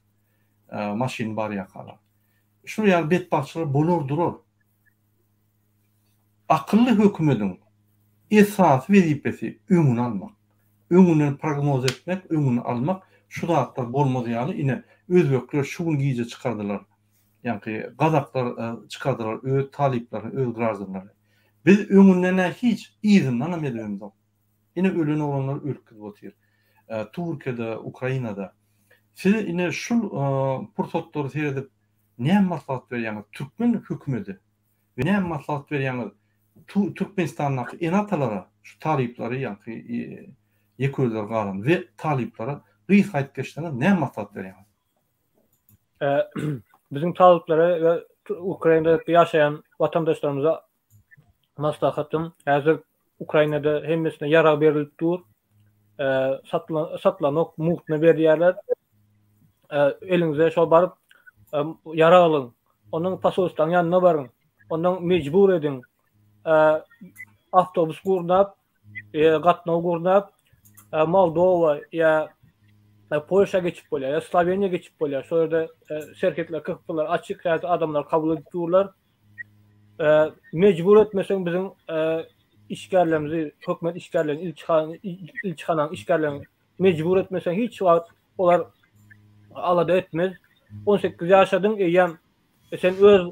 Maşyn barýakalar. Şul ýaly betbagtçylar bolar durar. Akylly hökümediň esasy wezipesi öňüni almak. Öňünden prognoz etmek, öňüni almak, şu zatlar bolmaz ýaly ine özbekler şu gün gije çykardylar. Ýaňky gazaklar çykardylar öz talyplaryny, öz graždanlaryny. Biz öňünden-ä hiç, yzyndanam edibemzok. Ine ölen oglanlar ölüp gidip otyr. Türkiýede, Ukrainada. Siz ine şul pursatlary seredip näme maslahat berýäňiz türkmen hökümedi we näme maslahat berýäňiz Türkmenistandaky ene-atalara şu talyplary ýaňky ýeke özleri galan we talyplara gysga aýdyp geçseňiz näme maslahat berýäňiz? Biziň talyplara we Ukrainada ýaşaýan watandaşlarymyza maslahatym häzir Ukrainada hemmesine ýarag berilip dur. Satylanok mugtuna berýärler. Eliňize şol baryp ýarag alyň. Onuň posolstwanyň ýanyna baryň. Ondan mejbur ediň. Awtobus gurnap, gatnaw gurnap, Moldowa ýa Polşa geçip bolýar, ýa Sloweniýa geçip bolýar. Şol ýerde serhetler, kplar açyk, häzir adamlar kabul edip durlar. Mejbur etmeseň biziň işgärlerimizi, hökümet işgärlerini, ilçihana, ilçihananyň işgärlerini mejbur etmeseň hiç wagt olar alada etmez. 18 ýaşadyň eýýäm sen öz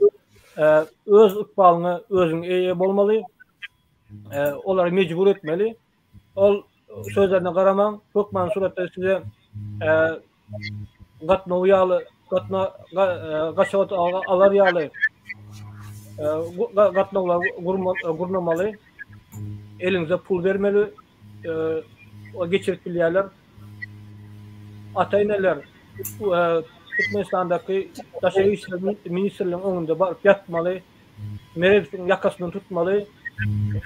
öz ykbalyňa özüň eýe bolmaly. Olary mejbur etmeli. Ol sözlerine garamaň, hökman suratda size gatnaw ýaly, gatna gaçagat alar ýaly gatnawlar gurnamaly. Eliňize pul bermeli, geçirip bilýärler. Ata-eneler. Türkmenistandaky Daşary işler ministrliginiň öňünde baryp ýatmaly, Meredowyň ýakasyndan tutmaly,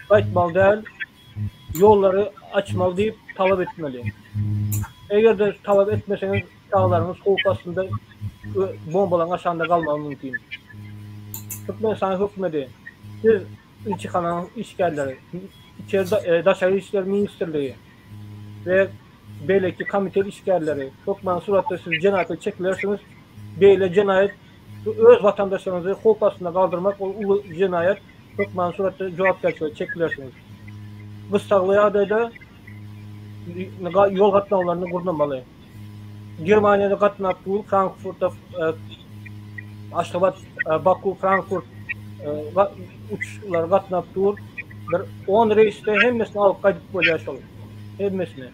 gaýtmaly däl, ýollary açmaly diýip talap etmeli. Eger-de talap etmeseňiz çagalaryňyz howp astynda we bombalaryň aşagynda galmagy mümkin. Türkmenistanyň hökümeti, siz ilçihananyň işgärleri, içeri daşary işler ministrligi we beýleki komitet işgärleri hökmany suratda siz jenaýata çekilersiňiz. Beýle jenaýat öz watandaşlaryňyzy howp astynda galdyrmak ol uly jenaýat, hökmany suratda jogapkärçilige çekilersiňiz. Gyssagly ýagdaýda ýol gatnawlaryny gurnamaly. Germaniýada gatnap dur, Frankfurta Aşgabat, Baku, Frankfurt uçuşlary gatnap dur. Bir on reýsde hemmesini alyp gaýdyp bolýar şol. Hemmesini.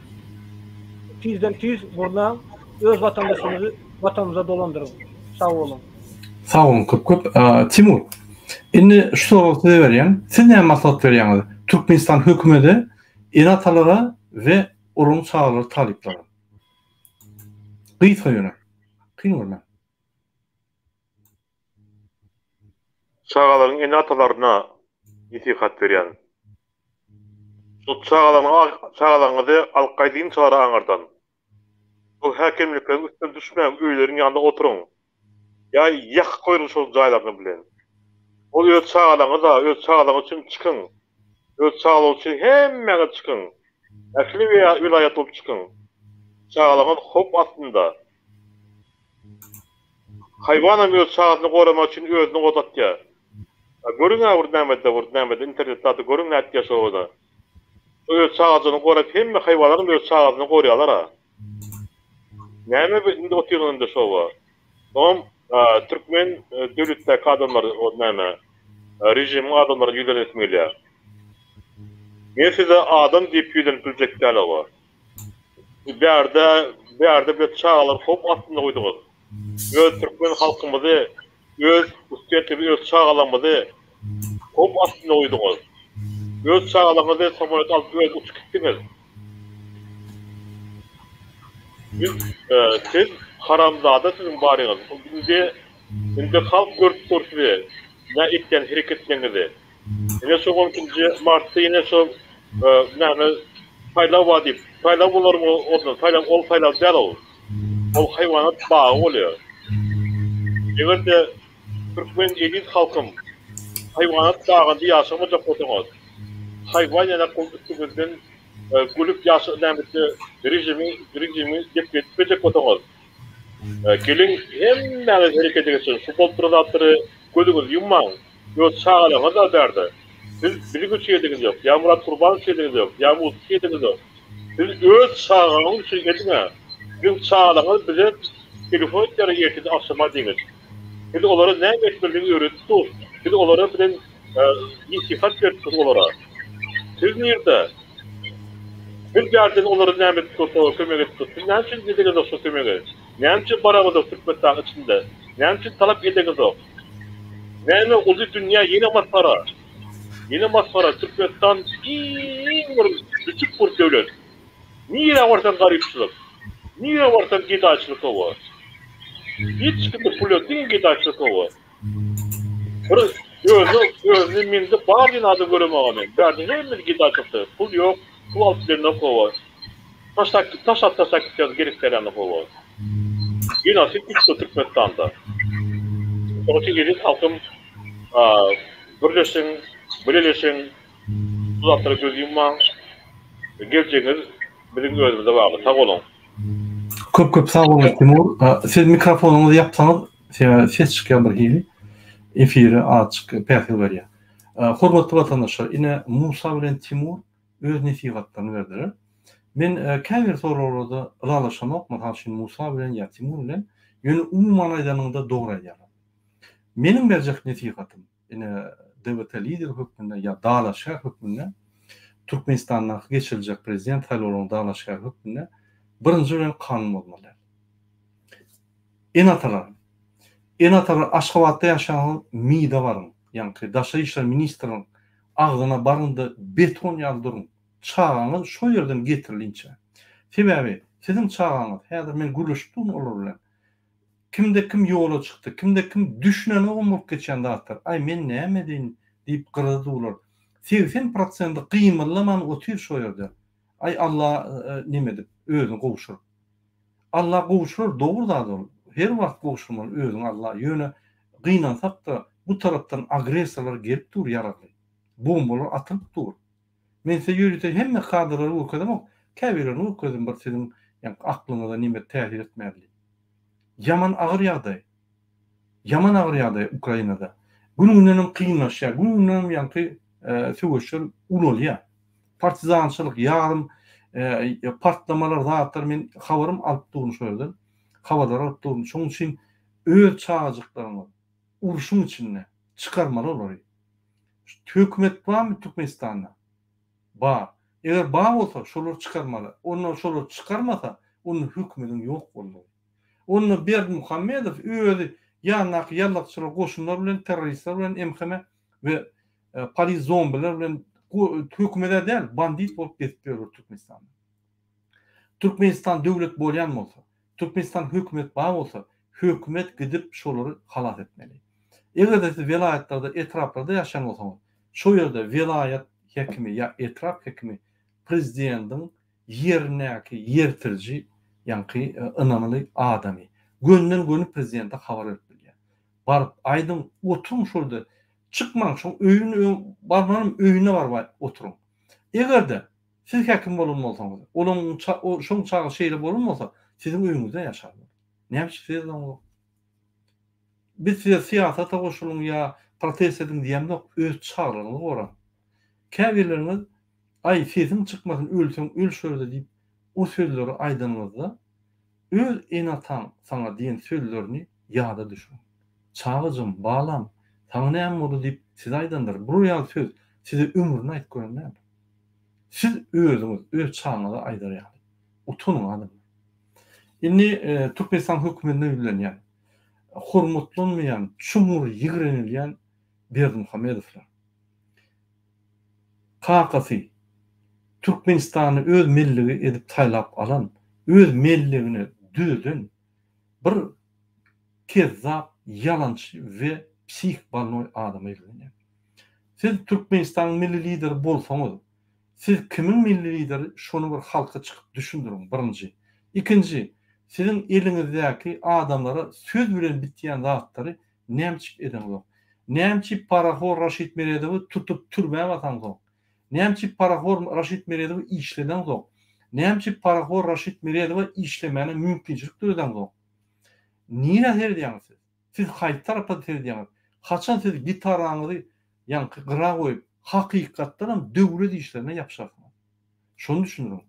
Tizden tiz gurnaň, öz watandaşyňyzy watanymyza dolandyryň. Sag boluň. Sag boluň köp köp. Timur, indi şu soragy size berýän. Siz näme maslahat berýäňiz Türkmenistan hökümede, ene-atalara we olaryň çagalary talyplara? Gysga ýöne. Kyn görmäň. Çagalaryň ene-atalaryna nesihat berýän. Şol çagalaryňy çagalaryňyzy alyp gaýdynçalar aňyrdan. Şol häkimlikleriň üstüne düşmäň, öýleriň ýanynda oturyň. Ýa ýakyp goýuň şol jaýlaryny bilen. Ol öz çagalaryňyz-a, öz çagalaryňyz üçin çykyň. Öz çagalaryňyz üçin hemmäňiz çykyň. Ähli welaýat bolup çykyň. Çagalaryňyz howp astynda. Haýwanam öz çagasyny goramak üçin özüni ot atýar. Görüň-ä bir nämede bir nämede internetde zady görüň nätýär şo oda. Şo öz çagajygyny gorap hemme haýwanlaram öz çagasyny gorýalar-a. Näme bi indi otyryň indi şoba. Soňam türkmen döwletdäki adamlar o näme režimiň adamlaryna ýüzlenesim gelýär. Men size adam diýip ýüzlenip biljek däl oba. Bärde bärde bir çagalary howp astynda goýduňyz. Öz türkmen halkymyzy, öz ustetimizi, öz çagalarymyzy howp astynda goýduňyz. Öz çagalaryňyzy samolýot alyp öz uçup gitdiňiz. Biz siz haramzada siziň baryňyz. Indi indi halk görüp dur sizi nä etýän hereketleriňizi. Ine şo on ikinji martda ýene şo näme saýlaw bar diýip, saýlaw bolarmy ondan, saýlaw ol saýlaw däl ol. Ol haýwanat bagy bolýar. Eger-de türkmen eziz halkym haýwanat bagynda ýaşamajak bolsaňyz, haýwan ýanak bolup üstüňizden gülüp ýaşa nämede režimi režimi depletmejek bolsaňyz, geliň hemmäňiz herekete geçiň şu bolup duran zatlary gözüňizi ýummaň. Öz çagalaryňyz-a bärde. Siz biziň üçin ediňiz ýok, ýa Myrat Gurbanow üçin ediňiz ýok, ýa Musa üçin ediňiz ýok. Siz öz çagaňyz üçin ediň-ä. Siziň çagalaryňyz bize telefon etýärler ertir agşama diňiz. Biz olara näme etmelidigini öwredip dur. Biz olara bilen nesihat berip dur olara. Siz nirde? Biz bärden olara näme edip dursak, kömek edip dur. Siz näme üçin edeňizok şo kömegi? Näme üçin baraňyzok Türkmenistanyň içinde? Näme üçin talap edeňizok? Näme uly dünýä ýene masgara. Ýene masgara Türkmenistan iň bir küçük bir döwlet. Nirä barsaň garypçylyk. Nirä barsaň gedaýçylyk hawa. Hiç kimde pul ýok diňe gedaýçylyk hawa. Bir özüne özüne mende bar diýen adam göremok men. Bärde hemmesi gedaýçylykda. Pul ýok, pul alyp bilenok hawa. Taşlap taşlap taşlap gitýär gerek däl ýaly hawa. Genosid gitdi Türkmenistanda. Şonuň üçin eziz halkym birleşiň, bileleşiň, bu zatlara göz ýummaň. Geljegiňiz biziň özümize bagly. Sag boluň. Köp köp sag boluň Timur. Siz mikrofonyňyzy ýapsaňyz sebäbi ses çykýar bir hili. Efire azajyk päsgel berýär. Hormatly watandaşlar, ine Musa bilen Timur öz nesihatlaryny berdiler. Men käbir soraglarda ylalaşamok, mysal üçin Musa bilen ýa Timur bilen, ýöne umuman aýdanyňda dogry aýdýarlar. Meniň berjek nesihatym, ine DWT lideri hökmünde ýa dalaşgär hökmünde, Türkmenistandaky geçiriljek prezident saýlawlarynyň dalaşgäri hökmünde birinji bilen kanun bozmaly däl. Ene-atalar, ene-atalar Aşgabatda ýaşaýan MID-e baryň, ýaňky Daşary işler ministriniň agzyna baryň-da beton ýaly duruň. Çagaňyz şo ýerden getirilinçä. Sebäbi siziň çagaňyz, häzir men gürleşip durun olar bilen. Kimde kim ýola çykdy, kimde kim düşünenogam bolup geçýän zatlar. Aý men näme edeýin diýip gyrada durlar. 80 prosendi gymyldaman otyr şo ýerde. Aý Alla neme edip, özüni gowşuryp. Alla gowşurar dogry zat ol. Her wagt gowşurmaly özüňi Alla. Ýöne gynansakda bu tarapdan agressorlar gelip dur ýaragly. Bombalar atylyp dur. Men size ýörite hemme kadrlary görkezemok, käbirlerini görkezdim bir siziň ýaňky aklyňyza neme täsir etmez diýip. Ýaman agyr ýagdaý. Ýaman agyr ýagdaý Ukrainada. Gün-gündenem kynlaşýar, gün-gündenem ýaňky söweşler ulalýar. Partizançylyk, ýarym partlamalar zatlar men habarym alyp durun şo ýerden. Habarlar alyp durun. Şonuň üçin öz çagajyklaryňyz urşuň içinde çykarmaly olary. Hökümet barmy Türkmenistanda? Bar. Eger bar bolsa şolary çykarmaly. Onda şolary çykarmasa onda hökümediň ýok boldugy. Onda Berdimuhamedow özi ýanyndaky ýallakçylar goşunlar bilen terroristler bilen MHM we polis zombiler bilen hökümed-ä däl bandit bolup gezip ýörler Türkmenistanda. Türkmenistan döwlet bolýan bolsa, Türkmenistan hökümet bar bolsa, hökümet gidip şolary halas etmeli. Eger-de siz welaýatlarda, etraplarda ýaşaýan bolsaňyz, şo ýerde welaýat hekimi ýa etrap hekimi prezidendiň ýerindäki ýertiriji ýaňky ynamly adamy gönden-göni prezidente habar berip bilýär. Baryp aýdyň, oturyň şol ýerde, çykmaň, şoň öýüne barmanam öýüne baryp oturyň. Eger-de Siz häkim bolan bolsaňyz, olaň şoň çagasy şeýle bolan bolsa, siziň öýüňizde ýaşarlar. Näme üçin siz edeňzok? Biz size syýasata goşulyň ýa protest ediň diýemzok, öz çagalaryňyzy goraň. Käbirleriňiz aý sesiň çykmasyn ölseň öl şu ýerde diýip o sözleri aýdanyňyzda öz ene-ataň saňa diýen sözlerini ýada düşüriň. Çagajygym, balam, saňa näme boldy diýip size aýdandyr. Bular ýaly söz size ömründe aýdyp gören däldir. Siz özüňiz öz çagaňyza aýdar ýaly. Utanyň adamlar. Indi Türkmenistan hökümetine ýüzlenýän, hormatlanmaýan, çuňňur ýigrenilýän Berdimuhamedowlar. Kakasy Türkmenistany öz melligi edip saýlap alan, öz mellegine düzeden bir kezzap, ýalançy we psih bolnoý adama ýüzlenýän. Siz Türkmenistanyň milli lideri bolsaňyz, siz kimiň milli lideri şony bir halka çykyp düşündiriň birinji. Ikinji, siziň eliňizdäki adamlara söz bilen bitýän zatlary nämçik edeňzok. Nämçik parahor Raşid Meredowy tutup türmä basaňzok. Nämçik parahor Raşid Meredowy işledeňzok. Nämçik parahor Raşid Meredowa işlemäne mümkinçilik döredeňzok. Nirä seredýäňiz siz? Siz haýsy tarapa seredýäňiz? Haçan siz gitaraňyzy ýaňky gyra goýup, hakykatdanam döwlet işlerine ýapyşarsyňyz? Şony düşündiriň.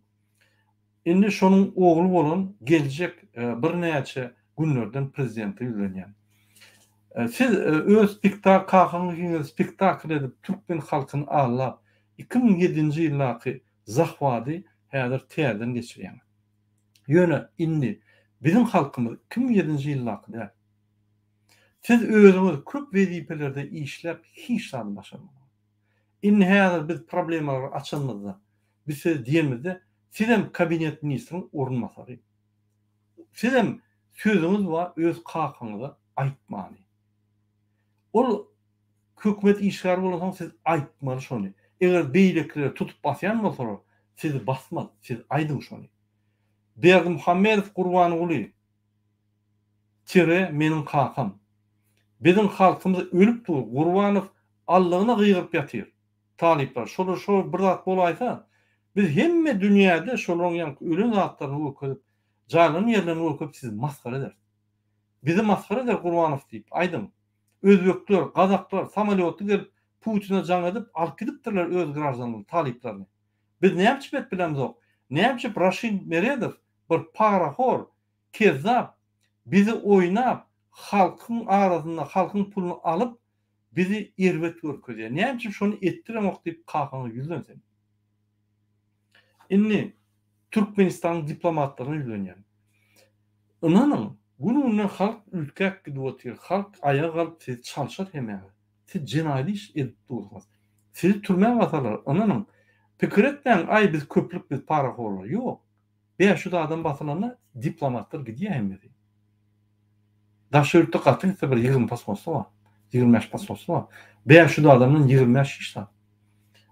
Indi şonuň ogly bolan geljek birnäçe günlerden prezidente ýüzlenýän. Siz öz spektak kakaňyz spektakl edip türkmen halkyny aldap 2007-nji ýyldaky zahwady häzir täzeden geçirýäňiz. Ýöne indi biziň halkymyz 2007-nji ýyldaky däl. Siz özüňiz köp wezipelerde işläp hiç zady başarmadyňyz. Indi häzir biz problemalary açanymyzda, biz size diýenimizde sizem kabinet ministriň orunbasary. Sizem sözüňiz bar öz kakaňyza aýtmany. Ol hökümet işgäri bolansoň siz aýtmaly şony. Eger beýlekileri tutup basýan bolsalar, sizi basmaz, siz aýdyň şony. Berdimuhamedow Gurbanguly tire meniň kakam. Biziň halkymyz ölüp dur Gurbanow allygyna gygyryp ýatyr. Talyplar şolar şo bir zat bolaýsa biz hemme dünýäde şolaryň ýaňky ölen zatlaryny görkezip jaýlanan ýerlerini görkezip sizi masgara ederis. Bizi masgara eder Gurbanow diýip aýdyň. Özbekler, gazaklar samolýotly gelip Putine jaň edip alyp gidipdirler öz graždanlaryny, talyplaryny. Biz näme üçin et bilemzok? Näme üçin Raşid Meredow bir parahor, kezzap bizi oýnap halkyň arasynda halkyň puluny alyp bizi erbet görkezýär. Näme üçin şony etdireňok diýip kakaňa ýüzlen sen. Indi Türkmenistanyň diplomatlaryna ýüzlenýän. Ynanyň, gün-günden halk üýtgäp gidip otyr, halk aýaga galyp sizi çalşar hemmäňizi. Siz jenaýat iş edip dursuňyz. Sizi türmä basarlar, ynanyň. Pikir etmäň, aý biz köplük biz parahorlar. Ýok. 500 adam basylanda diplomatlar gidýär hemmesi. Daşary ýurtda gaty gitse bir 20 posolstwo bar. 25 posolstwo bar. 500 adamdan 25 hiç zat.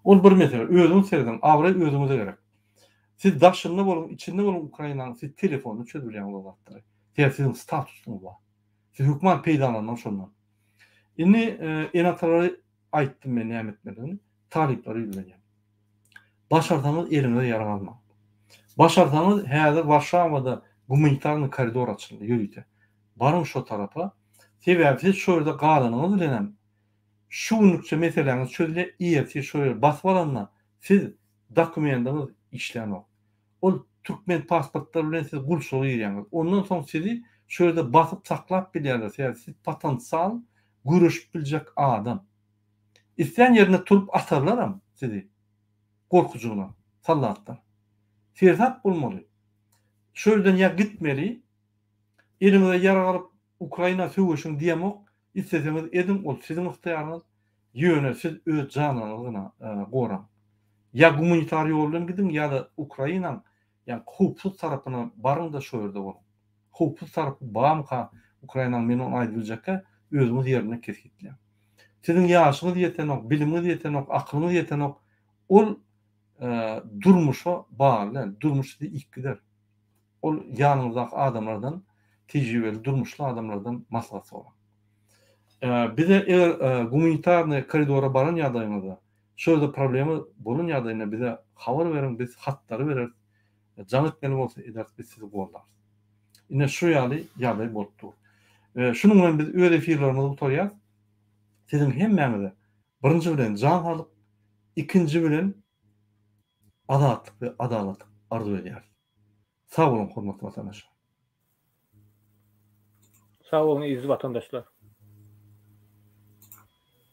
Ol bir mesele. Özüňiz serediň. Abraý özüňize gerek. Siz daşynda boluň, içinde boluň Ukrainanyň, siz telefonda çözüp bilýäňiz o zatlary. Sebäbi siziň statusyňyz bar. Siz hökman peýdalanmaly şondan. Indi ene-atalara aýtdym men näme etmelidigini. Talyplara ýüzlenýän. Başarsaňyz eliňize ýarag almaň. Başarsaňyz häzir Warşawada gumanitarnyý koridor açyldy ýörite. Baryň şo tarapa. Sebäbi siz şo ýerde galanyňyz bilenem şu günlükçe meseläňiz çözülýär, ertir şo ýeri basyp alanda siz dokumendiňiz işlänok. Ol türkmen pasportlary bilen siz gulçulyga girýäňiz. Ondan soň sizi şo ýerde basyp saklap bilýärler. Sebäbi siz potensial göreşip biljek adam. Islän ýerinde turup atarlaram sizi. Gorkujygyna, sallatlar. Seresap bolmaly. Şo ýerden ýa gitmeli, eliňize ýarag alyp Ukraina söweşiň diýemok, isleseňiz ediň, ol siziň ygtyýaryňyz, ýöne siz öz janyňyzy gyna goraň. Ýa gumanitar ýol bilen gidiň ýa-da Ukrainaň ýa howpsuz tarapyna baryň-da şo ýerde boluň. Howpsuz tarapy barmyka Ukrainaň men ony aýdyp biljekkä, özüňiz ýerinde kesgitläň. Siziň ýaşyňyz ýetenok, bilimiňiz ýetenok, akylyňyz ýetenok, ol durmuşa bagly däl, durmuş sizi iýip gider. Ol ýanyňyzdaky adamlardan, tejribeli durmuşly adamlardan maslahat soraň. Bize eger gumanitarnyý koridora baran ýagdaýyňyzda, şo ýerde problema bolan ýagdaýynda bize habar beriň, biz hatlary bereris, jaň etmeli bolsa ederis, biz sizi goldarys. Ine şu ýaly ýagdaý bolup dur. Şunuň bilen biz öz efirlerimizi gutarýarys. Siziň hemmäňize birinji bilen jan saglyk, ikinji bilen azatlyk we adalatlyk arzuw edýäris. Sag boluň hormatly watandaşlar. Sag boluň eziz watandaşlar.